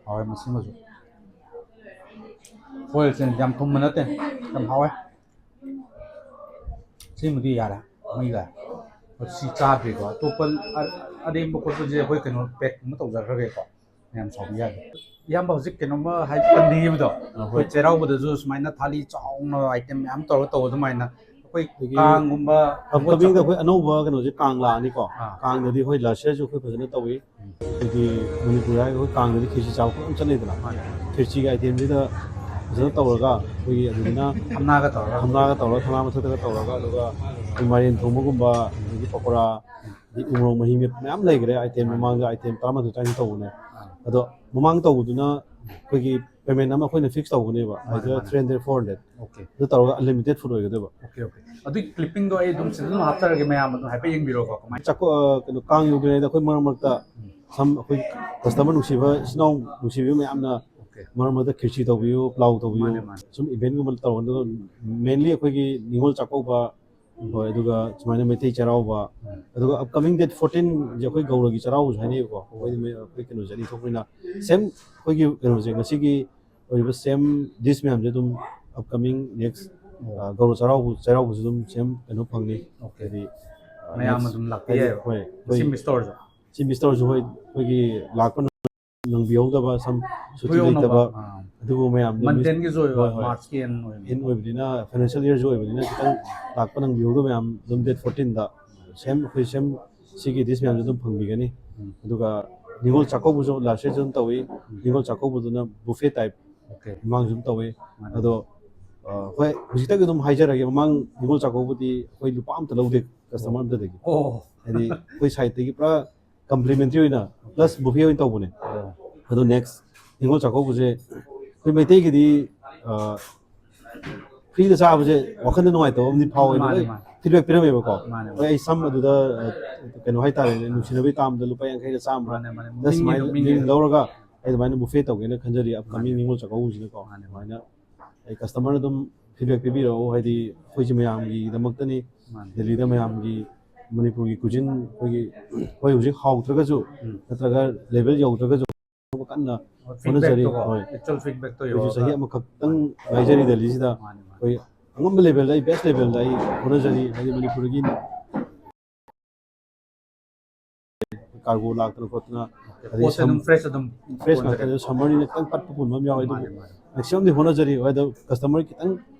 ꯍꯥꯎꯋꯦ ꯃꯁꯤꯃꯁꯨ꯫ ꯍꯣꯏ, ꯏꯆꯦ, ꯌꯥꯝ ꯊꯨꯝꯕ ꯅꯠꯇꯦ, ꯌꯥꯝ ꯍꯥꯎꯋꯦ꯫ ꯁꯤꯃꯗꯤ ꯌꯥꯔꯦ, ꯃꯩ ꯂꯥꯛꯑꯦ꯫ ꯁꯤ ꯆꯥꯗ꯭ꯔꯤꯀꯣ꯫ ꯑꯇꯣꯞꯄ ꯑ-, ꯑꯔꯦꯝꯕ ꯈꯣꯠꯄꯁꯦ ꯑꯩꯈꯣꯏ ꯀꯩꯅꯣ packꯀꯨꯝꯕ ꯇꯧꯖꯈ꯭ꯔꯒꯦꯀꯣ꯫ ꯃꯌꯥꯝ ꯁꯥꯎꯕ ꯌꯥꯗꯦ꯫ ꯏꯌꯥꯝꯕ ꯍꯧꯖꯤꯛ ꯀꯩꯅꯣꯝꯃ ꯍꯥꯏ ꯄꯟꯕꯤꯈꯤꯕꯗꯣ, ꯑꯩꯈꯣꯏ ꯆꯩꯔꯥꯎꯕꯗꯁꯨ ꯁꯨꯃꯥꯏꯅ ꯊꯥꯂꯤ ꯆꯥꯎꯅ item ꯃꯌꯥꯝ ꯇꯧꯔꯒ ꯇꯧꯕ ꯑꯗꯨꯃꯥꯏꯅ ꯑꯩꯈꯣꯏ ꯑꯗꯒꯤ ꯀꯥꯡꯒꯨꯝꯕ, ꯑꯞꯀꯃꯤꯡꯗ ꯑꯩꯈꯣꯏ ꯑꯅꯧꯕ ꯀꯩꯅꯣꯁꯦ ꯀꯥꯡ ꯂꯥꯛꯑꯅꯤꯀꯣ꯫ ꯑꯥ꯫ ꯀꯥꯡꯗꯗꯤ ꯍꯣꯏ, last yearꯁꯨ ꯑꯩꯈꯣꯏ ꯐꯖꯅ ꯇꯧꯏ꯫ ꯍꯥꯏꯗꯤ ꯃꯅꯤꯄꯨꯔ ꯍꯥꯏꯔꯒ ꯑꯩꯈꯣꯏ ꯀꯥꯡꯗꯗꯤ ꯈꯦꯆꯤ ꯆꯥꯕ ꯐꯖꯅ ꯆꯠꯅꯩꯗꯅ꯫ ꯃꯥꯅꯦ꯫ ꯈꯦꯆꯤꯒꯤ itemꯁꯤꯗ ꯐꯖꯅ ꯇꯧꯔꯒ ꯑꯩꯈꯣꯏꯒꯤ ꯑꯗꯨꯗꯨꯅ ꯊꯝꯅꯥꯒ ꯇꯧꯔꯒ ꯊꯝꯅꯥꯒ ꯇꯧꯔꯒ ꯊꯝꯅꯥ ꯃꯊꯛꯇꯒ ꯇꯧꯔꯒ, ꯑꯗꯨꯒ ꯑꯩꯈꯣꯏ ꯃꯥꯏꯔꯦꯟ ꯊꯣꯡꯕꯒꯨꯝꯕ, ꯑꯗꯒꯤ ꯄꯀꯣꯔꯥ, ꯑꯗꯒꯤ ꯎꯃꯣꯔꯣꯛ ꯃꯍꯤ ꯃꯌꯥꯝ ꯂꯩꯈ꯭ꯔꯦ꯫ Item ꯃꯥꯅꯦ꯫ ꯃꯃꯥꯡꯗ item ꯇꯔꯥꯃꯥꯊꯣꯏ ꯇꯔꯥꯅꯤꯊꯣꯏ ꯇꯧꯕꯅꯦ꯫ ꯑꯥ꯫ ꯑꯗꯣ ꯃꯃꯥꯡ ꯇꯧꯕꯗꯨꯅ ꯑꯩꯈꯣꯏꯒꯤ payment ꯑꯃ ꯑꯩꯈꯣꯏꯅ fix ꯇꯧꯒꯅꯦꯕ꯫ ꯃꯥꯅꯦ, either ꯃꯥꯅꯦ꯫ Three hundred, four hundred꯫ Okay꯫ ꯑꯗꯨ ꯇꯧꯔꯒ unlimited food ꯑꯣꯏꯒꯗꯣꯏꯕ꯫ Okay, okay꯫ ꯑꯗꯨꯒꯤ clippingꯗꯣ ꯑꯩ ꯑꯗꯨꯝ ꯁꯤꯗ ꯑꯗꯨꯝ ꯍꯥꯞꯆꯔꯒꯦ, ꯃꯌꯥꯝ ꯑꯗꯨꯝ ꯍꯥꯏꯐꯦꯠ ꯌꯦꯡꯕꯤꯔꯣꯀꯣ, ꯀꯃꯥꯏꯅ꯫ ꯆꯥꯛꯀꯣ-, ꯑ, ꯀꯩꯅꯣ, ꯀꯥꯡ ꯌꯧꯗ꯭ꯔꯤꯉꯩꯗ ꯑꯩꯈꯣꯏ ꯃꯔꯛ ꯃꯔꯛꯇ ꯎꯝ꯫ ꯁꯝ ꯑꯩꯈꯣꯏ customer ꯅꯨꯡꯁꯤꯕ, ꯏꯆꯤꯟ ꯏꯅꯥꯎ ꯅꯨꯡꯁꯤꯕꯤꯕ ꯃꯌꯥꯝꯅ Okay꯫ ꯃꯔꯛ ꯃꯔꯛꯇ ꯈꯦꯆꯤ ꯇꯧꯕꯤꯌꯨ, ꯄ꯭ꯂꯥꯎ ꯇꯧꯕꯤꯌꯨ, ꯃꯥꯅꯦ, ꯃꯥꯅꯦ꯫ ꯁꯨꯝ eventꯒꯨꯝꯕ ꯇꯧꯔꯒ mainly ꯑꯩꯈꯣꯏꯒꯤ ꯅꯤꯉꯣꯜ ꯆꯥꯛꯀꯧꯕ, ꯎꯝ꯫ ꯍꯣꯏ, ꯑꯗꯨꯒ ꯁꯨꯃꯥꯏꯅ ꯃꯩꯇꯩ ꯆꯩꯔꯥꯎꯕ, ꯎꯝ꯫ ꯑꯗꯨꯒ upcoming date fourteenꯁꯦ ꯑꯩꯈꯣꯏ ꯒꯧꯔꯒꯤ ꯆꯩꯔꯥꯎꯕꯁꯨ ꯍꯥꯏꯅꯩꯕꯀꯣ꯫ ꯑꯩꯈꯣꯏꯗꯤ ꯃꯩ-, ꯑꯩꯈꯣꯏ ꯀꯩꯅꯣꯁꯦ ꯑꯅꯤ ꯊꯣꯛꯄꯅꯤꯅ same ꯑꯩꯈꯣꯏꯒꯤ ꯀꯩꯅꯣꯁꯦ, ꯉꯁꯤꯒꯤ ꯑꯣꯏꯔꯤꯕ same dish ꯃꯌꯥꯝꯁꯦ ꯑꯗꯨꯝ upcoming next, ꯑꯣ꯫ ꯑ, ꯒꯧꯔ ꯆꯩꯔꯥꯎꯕ, ꯆꯩꯔꯥꯎꯕꯁꯨ ꯑꯗꯨꯝ same ꯀꯩꯅꯣ ꯐꯪꯅꯤ꯫ Okay꯫ ꯍꯥꯏꯗꯤ, ꯑ, ꯃꯌꯥꯝ next ꯑꯗꯨꯝ ꯂꯥꯛꯄ ꯍꯥꯏꯗꯤ, ꯌꯥꯏꯌꯦꯕ꯫ ꯍꯣꯏ, ꯁꯤ ꯑꯩꯈꯣꯏ miss ꯇꯧꯔꯁꯨ꯫ ꯁꯤ miss ꯇꯧꯔꯁꯨ, ꯍꯣꯏ, ꯑꯩꯈꯣꯏꯒꯤ ꯂꯥꯛꯄ ꯅꯪꯕꯤꯍꯧꯗꯕ, ꯁꯝ ꯁꯨꯇꯤ ꯈꯨꯌꯧꯅꯕ, ꯂꯩꯇꯕ, ꯑꯥ꯫ ꯑꯗꯨꯒꯨꯝꯕ ꯃꯌꯥꯝꯗꯣ miss, month endꯒꯤꯁꯨ ꯑꯣꯏꯕ, ꯍꯣꯏ, ꯍꯣꯏ꯫ Marchꯀꯤ end ꯑꯣꯏꯕ꯫ End ꯑꯣꯏꯕꯅꯤꯅ, financial yearꯁꯨ ꯑꯣꯏꯕꯅꯤꯅ, ꯈꯤꯇꯪ ꯂꯥꯛꯄ ꯅꯪꯕꯤꯍꯧꯗꯕ ꯃꯌꯥꯝ ꯑꯗꯨꯝ date fourteenꯗ same, ꯑꯩꯈꯣꯏ same ꯁꯤꯒꯤ dish ꯃꯌꯥꯝꯁꯨ ꯑꯗꯨꯝ ꯐꯪꯕꯤꯒꯅꯤ꯫ ꯎꯝ꯫ ꯑꯗꯨꯒ ꯅꯤꯉꯣꯜ ꯆꯥꯛꯀꯧꯕꯁꯨ last yearꯁꯨ ꯑꯗꯨꯝ ꯇꯧꯏ꯫ ꯎꯝ꯫ ꯅꯤꯉꯣꯜ ꯆꯥꯛꯀꯧꯕꯗꯨꯅ buffet type Okay꯫ ꯃꯃꯥꯡꯁꯨ ꯑꯗꯨꯝ ꯇꯧꯏ꯫ ꯃꯥꯅꯦ꯫ ꯑꯗꯣ, ꯑ, ꯍꯣꯏ, ꯍꯧꯖꯤꯛꯇꯒꯤ ꯑꯗꯨꯝ ꯍꯥꯏꯖꯔꯒꯦ, ꯃꯃꯥꯡ ꯅꯤꯉꯣꯜ ꯆꯥꯛꯀꯧꯕꯗꯤ ꯑꯩꯈꯣꯏ ꯂꯨꯄꯥ ꯑꯝꯇ ꯂꯧꯗꯦ customer ꯑꯝꯇꯗꯒꯤ꯫ ꯑꯣ꯫ ꯍꯥꯏꯗꯤ ꯑꯩꯈꯣꯏ sideꯇꯒꯤ ꯄꯨꯔꯥ complimentary ꯑꯣꯏꯅ plus buffet ꯑꯣꯏꯅ ꯇꯧꯕꯅꯦ꯫ ꯑꯣ꯫ ꯑꯗꯣ next ꯅꯤꯉꯣꯜ ꯆꯥꯛꯀꯧꯕꯁꯦ ꯑꯩꯈꯣꯏ ꯃꯩꯇꯩꯒꯤꯗꯤ, ꯑ, freeꯗ ꯆꯥꯕꯁꯦ ꯋꯥꯈꯜꯗ ꯅꯨꯡꯉꯥꯏꯇꯕ ꯑꯃꯗꯤ ꯐꯥꯎꯋꯦ꯫ ꯃꯥꯅꯦ, ꯂꯣꯏ ꯃꯥꯅꯦ꯫ Feedback ꯄꯤꯔꯝꯃꯦꯕꯀꯣ꯫ ꯃꯥꯅꯦ, ꯃꯥꯅꯦ꯫ ꯍꯣꯏ, ꯑꯩ ꯁꯝ ꯑꯗꯨꯗ, ꯑ, ꯀꯩꯅꯣ ꯍꯥꯏꯇꯥꯔꯦꯅꯦ, ꯅꯨꯡꯁꯤꯅꯕꯒꯤ ꯇꯥꯝꯗ ꯂꯨꯄꯥ ꯌꯥꯡꯈꯩꯔ ꯆꯥꯝꯃꯔ ꯃꯥꯅꯦ, ꯃꯥꯅꯦ꯫ ꯑꯗ ꯁꯨꯃꯥꯏꯅ ꯃꯤꯡ ꯂꯧꯔꯒ ꯑꯩ ꯑꯗꯨꯃꯥꯏꯅ buffet ꯇꯧꯒꯦꯅ ꯈꯟꯖꯔꯤ upcoming ꯃꯥꯅꯦ꯫ ꯅꯤꯉꯣꯜ ꯆꯥꯛꯀꯧꯕꯁꯤꯗꯀꯣ꯫ ꯃꯥꯅꯦ, ꯃꯥꯅꯦ꯫ ꯑꯗꯨꯃꯥꯏꯅ ꯑꯩ customer ꯑꯗꯨꯝ feedback ꯄꯤꯕꯤꯔꯛꯑꯣ, ꯍꯥꯏꯗꯤ ꯑꯩꯈꯣꯏꯁꯦ ꯃꯌꯥꯝꯒꯤꯗꯃꯛꯇꯅꯤ꯫ ꯃꯥꯅꯦ꯫ ꯗꯦꯜꯂꯤꯗ ꯃꯌꯥꯝꯒꯤ ꯃꯅꯤꯄꯨꯔꯒꯤ cuisine ꯑꯩꯈꯣꯏꯒꯤ, ꯑꯩꯈꯣꯏ ꯍꯧꯖꯤꯛ ꯍꯥꯎꯇ꯭ꯔꯒꯁꯨ ꯎꯝ꯫ ꯅꯠꯇ꯭ꯔꯒ level ꯌꯧꯗ꯭ꯔꯒꯁꯨ ꯀꯟꯅ ꯍꯣꯏ, ꯍꯣꯠꯅꯖꯔꯤ꯫ Feedbackꯇꯣꯀꯣ, ꯍꯣꯏ꯫ Actual feedbackꯇꯣ ꯑꯩꯈꯣꯏꯁꯨ ꯌꯧꯔꯒ꯫ ꯆꯍꯤ ꯑꯃꯈꯛꯇꯪ ꯉꯥꯏꯖꯔꯤ ꯗꯦꯜꯂꯤꯁꯤꯗ꯫ ꯃꯥꯅꯦ, ꯃꯥꯅꯦ꯫ ꯑꯩꯈꯣꯏ ꯑꯉꯝꯕ levelꯗ ꯑꯩ best levelꯗ ꯑꯩ ꯍꯣꯠꯅꯖꯔꯤ, ꯍꯥꯏꯗꯤ ꯃꯅꯤꯄꯨꯔꯒꯤ ꯀꯥꯔꯒꯣ ꯂꯥꯛꯇꯅ ꯈꯣꯠꯇꯅ, ꯑꯗꯩ ꯄꯣꯠꯁꯦ ꯑꯗꯨꯝ ꯐ꯭ꯔꯦꯁ ꯑꯗꯨꯝ ꯐ꯭ꯔꯦꯁ ꯌꯣꯟꯖꯒꯦ꯫ ꯉꯥꯛꯇꯅꯦ꯫ ꯁꯝꯃꯔꯅꯤꯅ ꯈꯤꯇꯪ ꯄꯠꯄ ꯄꯨꯟꯕ ꯑꯃ ꯌꯥꯎꯋꯦ꯫ ꯑꯗꯨꯕꯨ ꯃꯥꯅꯦ, ꯃꯥꯅꯦ꯫ ꯃꯦꯛꯁꯤꯃꯝꯗꯤ ꯍꯣꯠꯅꯖꯔꯤ꯫ ꯍꯣꯏ, ꯑꯗꯣ ꯀꯁꯇꯃꯔ ꯈꯤꯇꯪ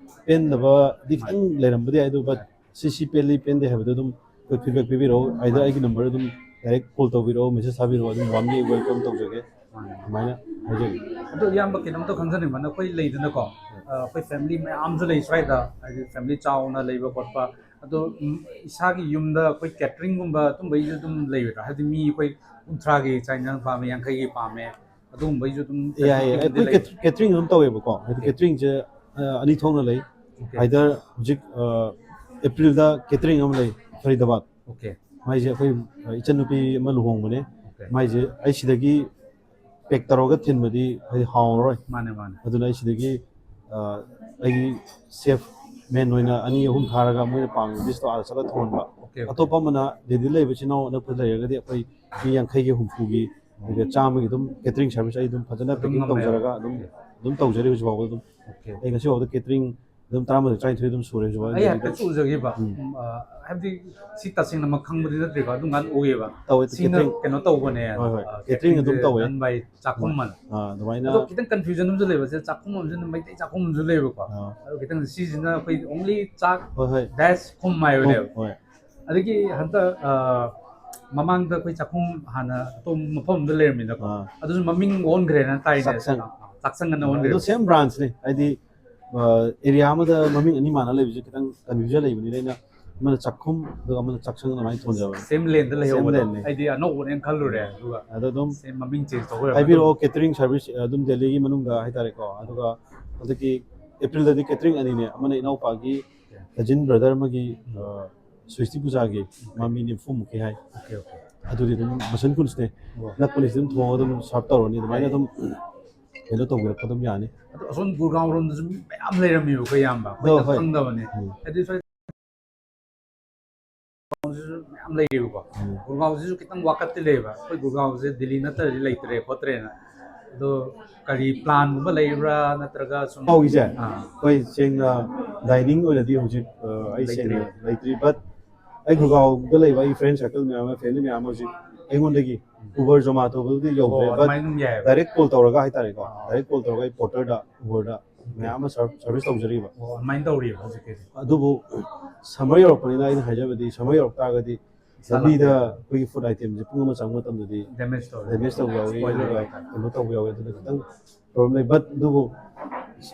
ꯄꯦꯟꯗꯕꯗꯤ ꯈꯤꯇꯪ ꯂꯩꯔꯝꯕꯗꯤ ꯌꯥꯏ, ꯑꯗꯨ ꯕꯠ ꯁꯤ ꯁꯤ ꯄꯦꯜꯂꯤ ꯄꯦꯟꯗꯦ ꯍꯥꯏꯕꯗꯣ ꯑꯗꯨꯝ ꯑꯩꯈꯣꯏ ꯐꯤꯗꯕꯦꯛ ꯄꯤꯕꯤꯔꯛꯑꯣ꯫ ꯑꯩꯗ ꯑꯩꯒꯤ ꯅꯝꯕꯔ ꯑꯗꯨꯝ ꯗꯥꯏꯔꯦꯛ ꯀꯣꯜ ꯇꯧꯕꯤꯔꯛꯑꯣ, ꯃꯦꯁꯦꯖ ꯊꯥꯕꯤꯔꯛꯑꯣ, ꯑꯗꯨꯝ ꯋꯥꯔꯝꯂꯤ ꯋꯦꯜꯀꯝ ꯇꯧꯖꯒꯦ꯫ ꯑꯗꯨꯃꯥꯏꯅ ꯍꯥꯏꯖꯒꯦ꯫ ꯑꯗꯣ ꯏꯌꯥꯝꯕ, ꯀꯩꯅꯣꯝꯇ ꯈꯪꯖꯅꯤꯡꯕ, ꯅꯈꯣꯏ ꯂꯩꯗꯅꯀꯣ, ꯑ, ꯑꯩꯈꯣꯏ ꯐꯦꯃꯤꯂꯤ ꯃꯌꯥꯝꯁꯨ ꯂꯩ ꯁ꯭ꯋꯥꯏꯗ, ꯍꯥꯏꯗꯤ ꯐꯦꯃꯤꯂꯤ ꯆꯥꯎꯅ ꯂꯩꯕ ꯈꯣꯠꯄ, ꯑꯗꯣ, ꯎꯝ, ꯏꯁꯥꯒꯤ ꯌꯨꯝꯗ ꯑꯩꯈꯣꯏ ꯀꯦꯇꯔꯤꯡꯒꯨꯝꯕ ꯑꯗꯨꯝꯕꯒꯤꯁꯨ ꯑꯗꯨꯝ ꯂꯩꯒꯗ꯭ꯔꯥ? ꯍꯥꯏꯗꯤ ꯃꯤ ꯑꯩꯈꯣꯏ ꯀꯨꯟꯊ꯭ꯔꯥꯒꯤ ꯆꯥꯛ ꯏꯟꯖꯥꯡ ꯄꯥꯝꯃꯦ, ꯌꯥꯡꯈꯩꯒꯤ ꯄꯥꯝꯃꯦ, ꯑꯗꯨꯒꯨꯝꯕꯒꯤꯁꯨ ꯑꯗꯨꯝ ꯌꯥꯏꯌꯦ, ꯌꯨꯝꯗ ꯑꯩꯈꯣꯏ ꯂꯩ꯫ ꯀꯦꯇ- ꯀꯦꯇꯔꯤꯡ ꯑꯗꯨꯝ ꯇꯧꯋꯦꯕꯀꯣ꯫ ꯍꯥꯏꯗꯤ ꯀꯦꯇꯔꯤꯡꯁꯦ, ꯑ, ꯑꯅꯤ ꯊꯣꯛꯅ ꯂꯩ꯫ ꯑꯣꯀꯦ꯫ ꯑꯥꯏꯗꯔ ꯍꯧꯖꯤꯛ, ꯑ, ꯑꯦꯄ꯭ꯔꯤꯜꯗ ꯀꯦꯇꯔꯤꯡ ꯑꯃ ꯂꯩ ꯐꯔꯤꯗꯕꯥꯗ꯫ ꯑꯣꯀꯦ꯫ ꯃꯥꯏꯁꯦ ꯑꯩꯈꯣꯏ, ꯑ, ꯏꯆꯟꯅꯨꯄꯤ ꯑꯃ ꯂꯨꯍꯣꯡꯕꯅꯦ꯫ ꯑꯣꯀꯦ꯫ ꯃꯥꯏꯁꯦ ꯑꯩ ꯁꯤꯗꯒꯤ ꯄꯦꯛ ꯇꯧꯔꯒ ꯊꯤꯟꯕꯗꯤ ꯍꯥꯏꯗꯤ ꯍꯥꯎꯔꯔꯣꯏ꯫ ꯃꯥꯅꯦ, ꯃꯥꯅꯦ꯫ ꯑꯗꯨꯅ ꯑꯩ ꯁꯤꯗꯒꯤ, ꯑ, ꯑꯩꯒꯤ ꯁꯦꯐ ꯃꯦꯟ ꯑꯣꯏꯅ ꯑꯅꯤ ꯑꯍꯨꯝ ꯊꯥꯔꯒ ꯃꯣꯏꯅ ꯄꯥꯝꯃꯤꯕ ꯗꯤꯁꯇꯣ ꯑꯥꯗ ꯆꯠꯂ ꯊꯣꯡꯍꯟꯕ꯫ Okay, okay. ꯑꯇꯣꯞꯄ ꯑꯃꯅ ꯗꯦꯜꯂꯤꯗ ꯂꯩꯕ ꯏꯆꯤꯟ ꯏꯅꯥꯎ ꯑꯅꯛꯄꯗ ꯂꯩꯔꯒꯗꯤ ꯑꯩꯈꯣꯏ ꯃꯤ ꯌꯥꯡꯈꯩꯒꯤ, ꯍꯨꯝꯐꯨꯒꯤ, ꯑꯗꯨꯒ ꯆꯥꯝꯃꯒꯤ ꯑꯗꯨꯝ ꯀꯦꯇꯔꯤꯡ ꯁꯥꯔꯚꯤꯁ ꯑꯩ ꯑꯗꯨꯝ ꯐꯖꯅ ꯑꯗꯨꯝ ꯄꯦꯀꯤꯡ ꯉꯝꯃꯦꯕ꯫ ꯇꯧꯖꯔꯒ ꯑꯗꯨꯝ, ꯑꯗꯨꯝ ꯇꯧꯖꯔꯤ ꯍꯧꯖꯤꯛ ꯐꯥꯎꯕ ꯑꯗꯨꯝ꯫ ꯑꯣꯀꯦ꯫ ꯑꯩ ꯉꯁꯤ ꯐꯥꯎꯕꯗ ꯀꯦꯇꯔꯤꯡ ꯑꯗꯨꯝ ꯇꯔꯥꯃꯥꯊꯣꯏ, ꯇꯔꯥꯅꯤꯊꯣꯏ ꯑꯗꯨꯝ ꯁꯨꯔꯦ ꯍꯧꯖꯤꯛ ꯐꯥꯎꯕ꯫ ꯑꯩ ꯍꯥꯏꯐꯦꯠꯁꯨ ꯎꯖꯈꯤꯕ꯫ ꯎꯝ꯫ ꯎꯝ, ꯑ, ꯍꯥꯏꯕꯗꯤ ꯁꯤ ꯇꯁꯦꯡꯅꯃꯛ ꯈꯪꯕꯗꯤ ꯅꯠꯇ꯭ꯔꯤꯀꯣ, ꯑꯗꯨꯝ ꯀꯥꯟꯗ ꯎꯏꯌꯦꯕ꯫ ꯇꯧꯋꯦ, ꯁꯤꯅ ꯀꯦꯇꯔꯤꯡ꯫ ꯀꯩꯅꯣ ꯇꯧꯕꯅꯦ, ꯍꯣꯏ, ꯍꯣꯏ꯫ ꯑ, ꯀꯦꯇꯔꯤꯡ ꯑꯗꯨꯝ ꯇꯧꯋꯦ꯫ done by ꯆꯥꯛꯈꯨꯝ ꯑꯅ꯫ ꯑꯥ, ꯑꯗꯨꯃꯥꯏꯅ꯫ ꯑꯗꯣ ꯈꯤꯇꯪ ꯀꯟꯐ꯭ꯌꯨꯖꯟ ꯑꯃꯁꯨ ꯂꯩꯕ, ꯁꯤꯗ ꯆꯥꯛꯈꯨꯝ ꯑꯃꯁꯨ ꯃꯩꯇꯩ ꯆꯥꯛꯈꯨꯝ ꯑꯃꯁꯨ ꯂꯩꯕꯀꯣ꯫ ꯑꯥ꯫ ꯑꯗꯣ ꯈꯤꯇꯪ ꯁꯤꯁꯤꯅ ꯑꯩꯈꯣꯏ only ꯆꯥꯛ ꯍꯣꯏ, ꯍꯣꯏ꯫ dash ꯈꯨꯝ ꯍꯥꯏꯕꯅꯦꯕ꯫ ꯍꯣꯏ꯫ ꯑꯗꯒꯤ ꯍꯟꯗꯛ, ꯑ, ꯃꯃꯥꯡꯗ ꯑꯩꯈꯣꯏ ꯆꯥꯛꯈꯨꯝ ꯍꯥꯟꯅ ꯑꯇꯣꯞꯄ ꯃꯐꯝ ꯑꯃꯗ ꯂꯩꯔꯝꯃꯤꯅꯀꯣ꯫ ꯑꯥ꯫ ꯑꯗꯨꯁꯨ ꯃꯃꯤꯡ ꯑꯣꯟꯈ꯭ꯔꯦꯅ ꯇꯥꯏꯅꯦ꯫ ꯆꯥꯛꯁꯪ꯫ ꯑ, ꯆꯥꯛꯁꯪ ꯑꯅ ꯑꯣꯟꯈ꯭ꯔꯦ꯫ ꯑꯗꯨ ꯁꯦꯝ ꯕ꯭ꯔꯥꯟꯁꯅꯤ꯫ ꯍꯥꯏꯗꯤ, ꯑ, ꯑꯦꯔꯤꯌꯥ ꯑꯃꯗ ꯃꯃꯤꯡ ꯑꯅꯤ ꯃꯥꯟꯅ ꯂꯩꯕꯁꯦ ꯈꯤꯇꯪ ꯀꯟꯐ꯭ꯌꯨꯖꯟ ꯂꯩꯕꯅꯤꯅ ꯑꯩꯅ ꯑꯃꯅ ꯆꯥꯛꯈꯨꯝ ꯑꯗꯨꯒ ꯑꯃꯅ ꯆꯥꯛꯁꯪ ꯑꯗꯨꯃꯥꯏꯅ ꯊꯣꯟꯖꯕꯅꯦ꯫ ꯁꯦꯝ ꯂꯦꯟꯗ ꯂꯩꯍꯧꯕꯗꯣ꯫ ꯁꯦꯝ ꯂꯦꯟꯅꯤ꯫ ꯑꯩꯗꯤ ꯑꯅꯧꯕꯅꯦꯅ ꯈꯜꯂꯨꯔꯦ, ꯑꯗꯨꯒ ꯑꯗꯣ ꯑꯗꯨꯝ ꯁꯦꯝ ꯃꯃꯤꯡ ꯆꯦꯟꯖ ꯇꯧꯈ꯭ꯔꯦ꯫ ꯍꯥꯏꯕꯤꯔꯛꯑꯣ, ꯀꯦꯇꯔꯤꯡ ꯁꯥꯔꯚꯤꯁ ꯑꯗꯨꯝ ꯗꯦꯜꯂꯤꯒꯤ ꯃꯅꯨꯡꯗ ꯍꯥꯏꯇꯥꯔꯦꯀꯣ꯫ ꯑꯗꯨꯒ ꯍꯟꯗꯛꯀꯤ ꯑꯦꯄ꯭ꯔꯤꯜꯗꯗꯤ ꯀꯦꯇꯔꯤꯡ ꯑꯅꯤꯅꯦ, ꯑꯃꯅ ꯏꯅꯥꯎꯄꯥꯒꯤ ꯀꯖꯤꯟ ꯕ꯭ꯔꯗꯔ ꯑꯃꯒꯤ, ꯑ, ꯁ꯭ꯋꯤꯁꯇꯤ ꯄꯨꯖꯥꯒꯤ, ꯃꯥ ꯃꯤ ꯅꯤꯐꯨꯃꯨꯛꯀꯤ ꯍꯥꯏ꯫ Okay, okay. ꯑꯗꯨꯗꯤ ꯑꯗꯨꯝ ꯃꯁꯟ ꯀꯨꯟꯁꯅꯦ꯫ ꯑꯣ꯫ ꯅꯛꯄꯅꯤ, ꯑꯗꯨꯝ ꯊꯣꯡꯉꯒ ꯑꯗꯨꯝ ꯁꯥꯔꯚ ꯇꯧꯔꯅꯤ꯫ ꯑꯗꯨꯃꯥꯏꯅ ꯑꯗꯨꯝ ꯀꯩꯅꯣ ꯇꯧꯕꯤꯔꯛꯄ ꯑꯗꯨꯝ ꯌꯥꯅꯤ꯫ ꯑꯗꯣ ꯑꯁꯣꯝ ꯒꯨꯔꯒꯥꯎ ꯔꯣꯝꯗꯁꯨ ꯃꯤ ꯃꯌꯥꯝ ꯂꯩꯔꯝꯃꯦꯕ ꯑꯩꯈꯣꯏ ꯏꯌꯥꯝꯕ, ꯑꯗꯣ ꯑꯩꯈꯣꯏꯅ ꯍꯣꯏ꯫ ꯈꯪꯗꯕꯅꯦ꯫ ꯎꯝ꯫ ꯍꯥꯏꯗꯤ ꯁ꯭ꯋꯥꯏ ꯒꯨꯔꯒꯥꯎꯁꯤꯁꯨ ꯃꯌꯥꯝ ꯂꯩꯌꯦꯕꯀꯣ꯫ ꯎꯝ꯫ ꯒꯨꯔꯒꯥꯎꯁꯤꯁꯨ ꯈꯤꯇꯪ ꯋꯥꯀꯠꯇꯤ ꯂꯩꯌꯦꯕ, ꯑꯩꯈꯣꯏ ꯒꯨꯔꯒꯥꯎꯁꯦ ꯗꯤꯜꯂꯤ ꯅꯠꯇ꯭ꯔꯗꯤ ꯂꯩꯇ꯭ꯔꯦ ꯈꯣꯠꯇ꯭ꯔꯦꯅ꯫ ꯑꯗꯣ ꯀꯔꯤ ꯄ꯭ꯂꯥꯟꯒꯨꯝꯕ ꯂꯩꯕ꯭ꯔꯥ, ꯅꯠꯇ꯭ꯔꯒ ꯁꯨꯝ ꯒꯨꯔꯒꯥꯎꯒꯤꯁꯦ? ꯑꯥ꯫ ꯑꯩꯈꯣꯏ ꯁꯦꯡꯅ ꯗꯥꯏꯅꯤꯡ ꯑꯣꯏꯅꯗꯤ ꯍꯧꯖꯤꯛ, ꯑ, ꯑꯩ ꯁꯦꯡꯅ ꯂꯩꯇ꯭ꯔꯤ꯫ ꯂꯩꯇ꯭ꯔꯤ, ꯕꯠ ꯑꯩ ꯒꯨꯔꯒꯥꯎꯗ ꯂꯩꯕ ꯑꯩꯒꯤ ꯐ꯭ꯔꯦꯟ ꯁꯥꯔꯀꯜ ꯃꯌꯥꯝ ꯑꯃ, ꯐꯦꯃꯤꯂꯤ ꯃꯌꯥꯝ ꯑꯃ ꯍꯧꯖꯤꯛ ꯑꯩꯉꯣꯟꯗꯒꯤ Uber Zomato ꯕꯨꯗꯤ ꯌꯧꯗ꯭ꯔꯦ, ꯑꯣ, but ꯑꯗꯨꯃꯥꯏꯅ ꯑꯗꯨꯝ ꯌꯥꯏꯑꯕ. Direct call ꯇꯧꯔꯒ ꯍꯥꯏꯇꯥꯔꯦꯀꯣ, ꯑꯥ. Direct call ꯇꯧꯔꯒ ꯑꯩ porter ꯗ, Uber ꯗ ꯃꯌꯥꯝ ꯑꯃ service ꯇꯧꯖꯔꯤꯕ꯫ ꯑꯣ, ꯑꯗꯨꯃꯥꯏꯅ ꯇꯧꯔꯤꯕ ꯍꯧꯖꯤꯛꯀꯤꯗꯤ. ꯑꯗꯨꯕꯨ summer ꯌꯧꯔꯛꯄꯅꯤꯅ ꯑꯩꯅ ꯍꯥꯏꯖꯕꯗꯤ, summer ꯌꯧꯔꯛ ꯇꯥꯔꯒꯗꯤ ꯏꯁꯥ ꯂꯝꯕꯤꯗ ꯑꯩꯈꯣꯏꯒꯤ food item ꯁꯦ ꯄꯨꯡ ꯑꯃ ꯆꯪꯕ ꯃꯇꯝꯗꯗꯤ damage ꯇꯧꯔꯦ. Damage ꯇꯧꯕ ꯌꯥꯎꯏ, Spoil ꯑꯗꯨꯒ ꯑꯣꯏꯔꯦ. Keyno ꯇꯧꯕ ꯌꯥꯎꯏ, ꯑꯗꯨꯅ ꯈꯤꯇꯪ problem ꯂꯩ꯫ But ꯑꯗꯨꯕꯨ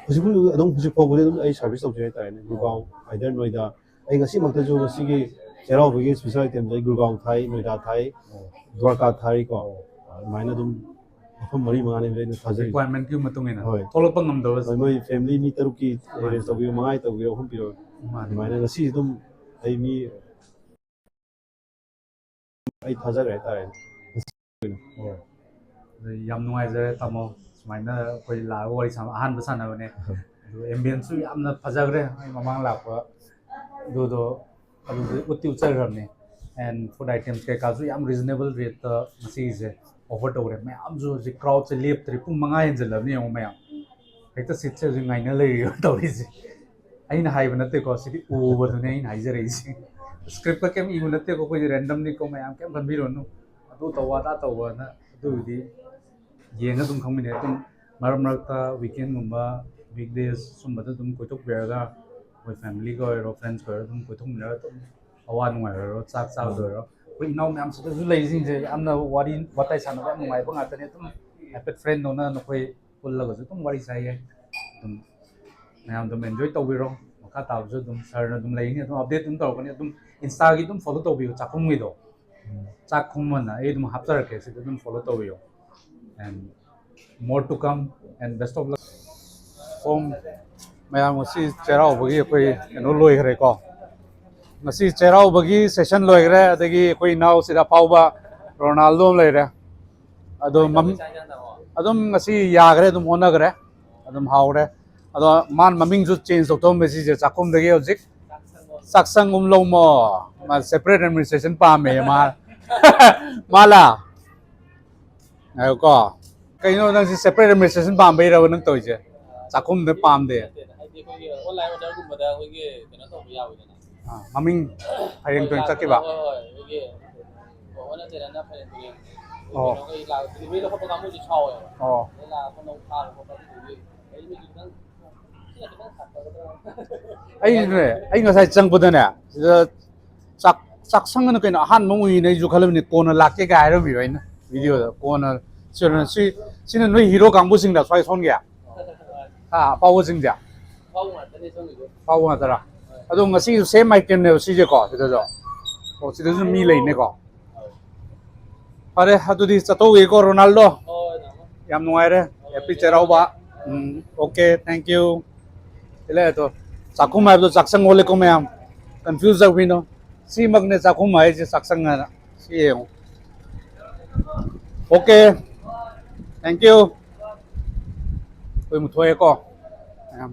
ꯍꯧꯖꯤꯛ ꯑꯗꯨꯝ, ꯍꯧꯖꯤꯛ ꯐꯥꯎꯕꯗꯤ ꯑꯗꯨꯝ ꯑꯩ service ꯇꯧꯖꯩ ꯍꯥꯏꯇꯥꯔꯦꯅꯦ, Gurgaon, either Noida. ꯑꯩ ꯉꯁꯤꯃꯛꯇꯁꯨ ꯉꯁꯤꯒꯤ ꯆꯩꯔꯥꯎꯕꯒꯤ special item ꯁꯦ ꯑꯩ Gurgaon ꯊꯥꯏ, Noida ꯊꯥꯏ, Dwarka ꯊꯥꯏꯀꯣ꯫ ꯑꯗꯨꯃꯥꯏꯅ ꯑꯗꯨꯝ ꯃꯐꯝ ꯃꯔꯤ ꯃꯉꯥꯅꯤ ꯑꯩꯅ ꯊꯥꯖꯔꯤ꯫ Requirement ꯀꯤ ꯃꯇꯨꯡ ꯏꯟꯅ ꯍꯣꯏ. ꯊꯣꯛꯂꯛꯄ ꯉꯝꯗꯕ. ꯍꯣꯏ, ꯃꯣꯏ family ꯃꯤ ꯇꯔꯨꯛꯀꯤ arrange ꯇꯧꯕꯤꯌꯨ, ꯃꯉꯥꯒꯤ ꯇꯧꯕꯤꯌꯨ, ꯑꯍꯨꯝ ꯄꯤꯔꯣ꯫ ꯃꯥꯅꯦ. ꯑꯗꯨꯃꯥꯏꯅ ꯉꯁꯤ ꯑꯗꯨꯝ ꯑꯩ ꯃꯤ ꯑꯩ ꯊꯥꯖꯈ꯭ꯔꯦ ꯍꯥꯏꯇꯥꯔꯦ꯫ ꯑꯗꯨ ꯌꯥꯝ ꯅꯨꯡꯉꯥꯏꯖꯔꯦ ꯇꯥꯃꯣ, ꯁꯨꯃꯥꯏꯅ ꯑꯩꯈꯣꯏ ꯂꯥꯛꯑꯒ ꯋꯥꯔꯤ ꯁꯥꯟꯅꯕ, ꯑꯍꯥꯟꯕ ꯁꯥꯟꯅꯕꯅꯦ꯫ ꯑꯗꯨ ambience ꯁꯨ ꯌꯥꯝꯅ ꯐꯖꯈ꯭ꯔꯦ, ꯑꯩ ꯃꯃꯥꯡ ꯂꯥꯛꯄ ꯑꯗꯨꯗꯣ ꯑꯗꯨꯗꯤ ꯎꯠꯇꯤ ꯎꯠꯆꯈ꯭ꯔꯕꯅꯤ꯫ And food items ꯀꯩꯀꯥꯁꯨ ꯌꯥꯝ reasonable rate ꯇ ꯉꯁꯤꯒꯤꯁꯦ offer ꯇꯧꯔꯦ꯫ ꯃꯌꯥꯝꯁꯨ ꯍꯧꯖꯤꯛ crowd ꯁꯦ ꯂꯦꯞꯇ꯭ꯔꯤ, ꯄꯨꯡ ꯃꯉꯥ ꯍꯦꯟꯖꯜꯂꯕꯅꯤ ꯌꯦꯡꯉꯣ ꯃꯌꯥꯝ꯫ ꯍꯦꯛꯇ seat ꯁꯦ ꯍꯧꯖꯤꯛ ꯉꯥꯏꯅ ꯂꯩꯔꯤꯕ ꯇꯧꯔꯤꯁꯦ꯫ ꯑꯩꯅ ꯍꯥꯏꯕ ꯅꯠꯇꯦꯀꯣ, ꯁꯤꯗꯤ ꯎꯕꯗꯨꯅꯦ ꯑꯩꯅ ꯍꯥꯏꯖꯔꯛꯏꯁꯦ꯫ Script ꯀ ꯀꯩꯝ ꯏꯕ ꯅꯠꯇꯦꯀꯣ, ꯑꯩꯈꯣꯏꯁꯦ random ꯅꯤꯀꯣ, ꯃꯌꯥꯝ ꯀꯩꯝ ꯈꯟꯕꯤꯔꯨꯅꯨ꯫ ꯑꯗꯨ ꯇꯧꯕ ꯑꯗꯥ ꯇꯧꯕꯅ ꯑꯗꯨꯕꯨꯗꯤ ꯌꯦꯡꯉ ꯑꯗꯨꯝ ꯈꯪꯕꯅꯦ꯫ ꯑꯗꯨꯝ ꯃꯔꯛ ꯃꯔꯛꯇ weekend ꯒꯨꯝꯕ, weekdays ꯁꯨꯝꯕꯗ ꯑꯗꯨꯝ ꯀꯣꯏꯊꯣꯛꯄꯤꯔꯒ ꯑꯩꯈꯣꯏ family ꯒ ꯑꯣꯏꯔꯣ, friends ꯀ ꯑꯣꯏꯔꯣ ꯑꯗꯨꯝ ꯀꯣꯏꯊꯣꯛꯃꯤꯟꯅꯔꯒ ꯑꯗꯨꯝ ꯑꯋꯥ ꯅꯨꯡꯉꯥꯏ ꯑꯣꯏꯔꯣ, ꯆꯥꯛ ꯆꯥꯕꯗ ꯑꯣꯏꯔꯣ, ꯑꯩꯈꯣꯏ ꯏꯅꯥꯎ ꯃꯌꯥꯝ ꯁꯤꯗꯁꯨ ꯂꯩꯔꯤꯁꯤꯡꯁꯦ ꯌꯥꯝꯅ ꯋꯥꯔꯤ ꯋꯥꯇꯥꯏ ꯁꯥꯟꯅꯕ ꯌꯥꯝ ꯅꯨꯡꯉꯥꯏꯕ ꯉꯥꯛꯇꯅꯦ꯫ ꯑꯗꯨꯝ ꯍꯥꯏꯐꯦꯠ friend ꯗꯧꯅ ꯅꯈꯣꯏ ꯄꯨꯜꯂꯒꯁꯨ ꯑꯗꯨꯝ ꯋꯥꯔꯤ ꯁꯥꯏꯌꯦ꯫ ꯑꯗꯨꯝ ꯃꯌꯥꯝ ꯑꯗꯨꯝ enjoy ꯇꯧꯕꯤꯔꯣ꯫ ꯃꯈꯥ ꯇꯥꯕꯁꯨ ꯑꯗꯨꯝ sir ꯅ ꯑꯗꯨꯝ ꯂꯩꯅꯤ, ꯑꯗꯨꯝ update ꯑꯗꯨꯝ ꯇꯧꯔꯛꯀꯅꯤ꯫ ꯑꯗꯨꯝ Insta ꯒꯤ ꯑꯗꯨꯝ follow ꯇꯧꯕꯤꯌꯨ, ꯆꯥꯛꯈꯨꯝꯒꯤꯗꯣ꯫ ꯆꯥꯛꯈꯨꯝ ꯑꯅ ꯑꯩ ꯑꯗꯨꯝ ꯍꯥꯞꯆꯔꯛꯀꯦ, ꯁꯤꯗ ꯑꯗꯨꯝ follow ꯇꯧꯕꯤꯌꯨ꯫ And more to come and best of luck. ꯁꯣꯝ ꯃꯌꯥꯝ, ꯉꯁꯤ ꯆꯩꯔꯥꯎꯕꯒꯤ ꯑꯩꯈꯣꯏ ꯀꯩꯅꯣ ꯂꯣꯏꯈ꯭ꯔꯦꯀꯣ꯫ ꯉꯁꯤ ꯆꯩꯔꯥꯎꯕꯒꯤ session ꯂꯣꯏꯈ꯭ꯔꯦ꯫ ꯑꯗꯒꯤ ꯑꯩꯈꯣꯏ ꯏꯅꯥꯎꯁꯤꯗ ꯑꯐꯥꯎꯕ ꯔꯣꯅꯥꯜꯗꯣ ꯑꯃ ꯂꯩꯔꯦ꯫ ꯑꯗꯣ ꯃꯝ-, ꯑꯗꯨꯝ ꯉꯁꯤ ꯌꯥꯈ꯭ꯔꯦ, ꯑꯗꯨꯝ ꯍꯣꯠꯅꯈ꯭ꯔꯦ, ꯑꯗꯨꯝ ꯍꯥꯎꯔꯦ꯫ ꯑꯗꯣ ꯃꯥꯅ ꯃꯃꯤꯡꯁꯨ change ꯇꯧꯊꯣꯛꯑꯝꯃꯦ ꯁꯤꯁꯦ ꯆꯥꯛꯈꯨꯝꯗꯒꯤ ꯍꯧꯖꯤꯛ ꯆꯥꯛꯁꯪ ꯎꯝ ꯂꯧꯃꯣ꯫ ꯃꯥ separate administration ꯄꯥꯝꯃꯦ ꯃꯥ꯫ ꯃꯥꯂꯥ? ꯉꯥꯏꯌꯨꯀꯣ꯫ ꯀꯩꯅꯣ ꯅꯪꯁꯤ separate administration ꯄꯥꯝꯕꯩꯔꯕ ꯅꯪ ꯇꯧꯔꯤꯁꯦ? ꯆꯥꯛꯈꯨꯝꯗ ꯄꯥꯝꯗꯦ꯫ ꯍꯥꯏꯗꯤ ꯑꯩꯈꯣꯏꯒꯤ online order ꯒꯨꯝꯕꯗ ꯑꯩꯈꯣꯏꯒꯤ ꯀꯩꯅꯣ ꯇꯧꯕ ꯌꯥꯎꯋꯤꯗꯅ꯫ ꯑꯥ, ꯃꯃꯤꯡ ꯍꯌꯦꯡ ꯇꯣꯏꯅ ꯆꯠꯈꯤꯕ꯫ ꯍꯣꯏ, ꯍꯣꯏ, ꯑꯩꯈꯣꯏꯒꯤ ꯑꯣ꯫ ꯑꯣ꯫ ꯑꯩꯅꯦ, ꯑꯩ ꯉꯁꯥꯏ ꯆꯪꯕꯗꯅꯦ, ꯁꯤꯗ ꯆꯥꯛ, ꯆꯥꯛꯁꯪ ꯑꯅ ꯀꯩꯅꯣ ꯑꯍꯥꯟꯕ ꯑꯃ ꯎꯏꯅ ꯑꯩꯁꯨ ꯈꯜꯂꯝꯃꯤꯅꯦ, ꯀꯣꯟꯅ ꯂꯥꯛꯀꯦ ꯀꯥꯏ ꯍꯥꯏꯔꯝꯃꯤꯕ ꯑꯩꯅ ꯚꯤꯗꯤꯑꯣꯗ꯫ ꯀꯣꯟꯅ ꯁꯤ, ꯁꯤꯅ ꯅꯣꯏ ꯍꯤꯔꯣ ꯀꯥꯡꯕꯨꯁꯤꯡꯗ ꯁ꯭ꯋꯥꯏ ꯁꯣꯟꯒꯦ? ꯍꯥ, ꯑꯐꯥꯎꯕꯁꯤꯡꯁꯦ? ꯑꯐꯥꯎꯕ ꯉꯥꯛꯇꯔꯥ? ꯑꯗꯣ ꯉꯁꯤꯁꯨ ꯁꯦꯝ ꯑꯥꯏꯇꯦꯝꯅꯦꯕ ꯁꯤꯁꯦꯀꯣ, ꯁꯤꯗꯁꯨ꯫ ꯑꯣ, ꯁꯤꯗꯁꯨ ꯃꯤ ꯂꯩꯅꯦꯀꯣ꯫ ꯐꯔꯦ, ꯑꯗꯨꯗꯤ ꯆꯠꯊꯣꯛꯎꯒꯦꯀꯣ, ꯔꯣꯅꯥꯜꯗꯣ꯫ ꯌꯥꯝ ꯅꯨꯡꯉꯥꯏꯔꯦ꯫ Happy Cheiraoba. Um, okay, thank you꯫ ꯁꯤ ꯂꯩꯔꯦ ꯑꯗꯣ, ꯆꯥꯛꯈꯨꯝ ꯍꯥꯏꯕꯗꯣ ꯆꯥꯛꯁꯪ ꯑꯣꯜꯂꯦꯀꯣ ꯃꯌꯥꯝ꯫ ꯀꯟꯐ꯭ꯌꯨꯁ ꯇꯧꯕꯤꯅꯣ꯫ ꯁꯤꯃꯛꯅꯦ ꯆꯥꯛꯈꯨꯝ ꯍꯥꯏꯁꯦ, ꯆꯥꯛꯁꯪ ꯍꯥꯏꯅ꯫ ꯁꯤ ꯌꯦꯡꯉꯨ꯫ ꯑꯣꯀꯦ꯫ Thank you꯫ ꯑꯩꯈꯣꯏ ꯑꯃꯨꯛ ꯊꯣꯛꯑꯦꯀꯣ꯫ ꯃꯌꯥꯝ꯫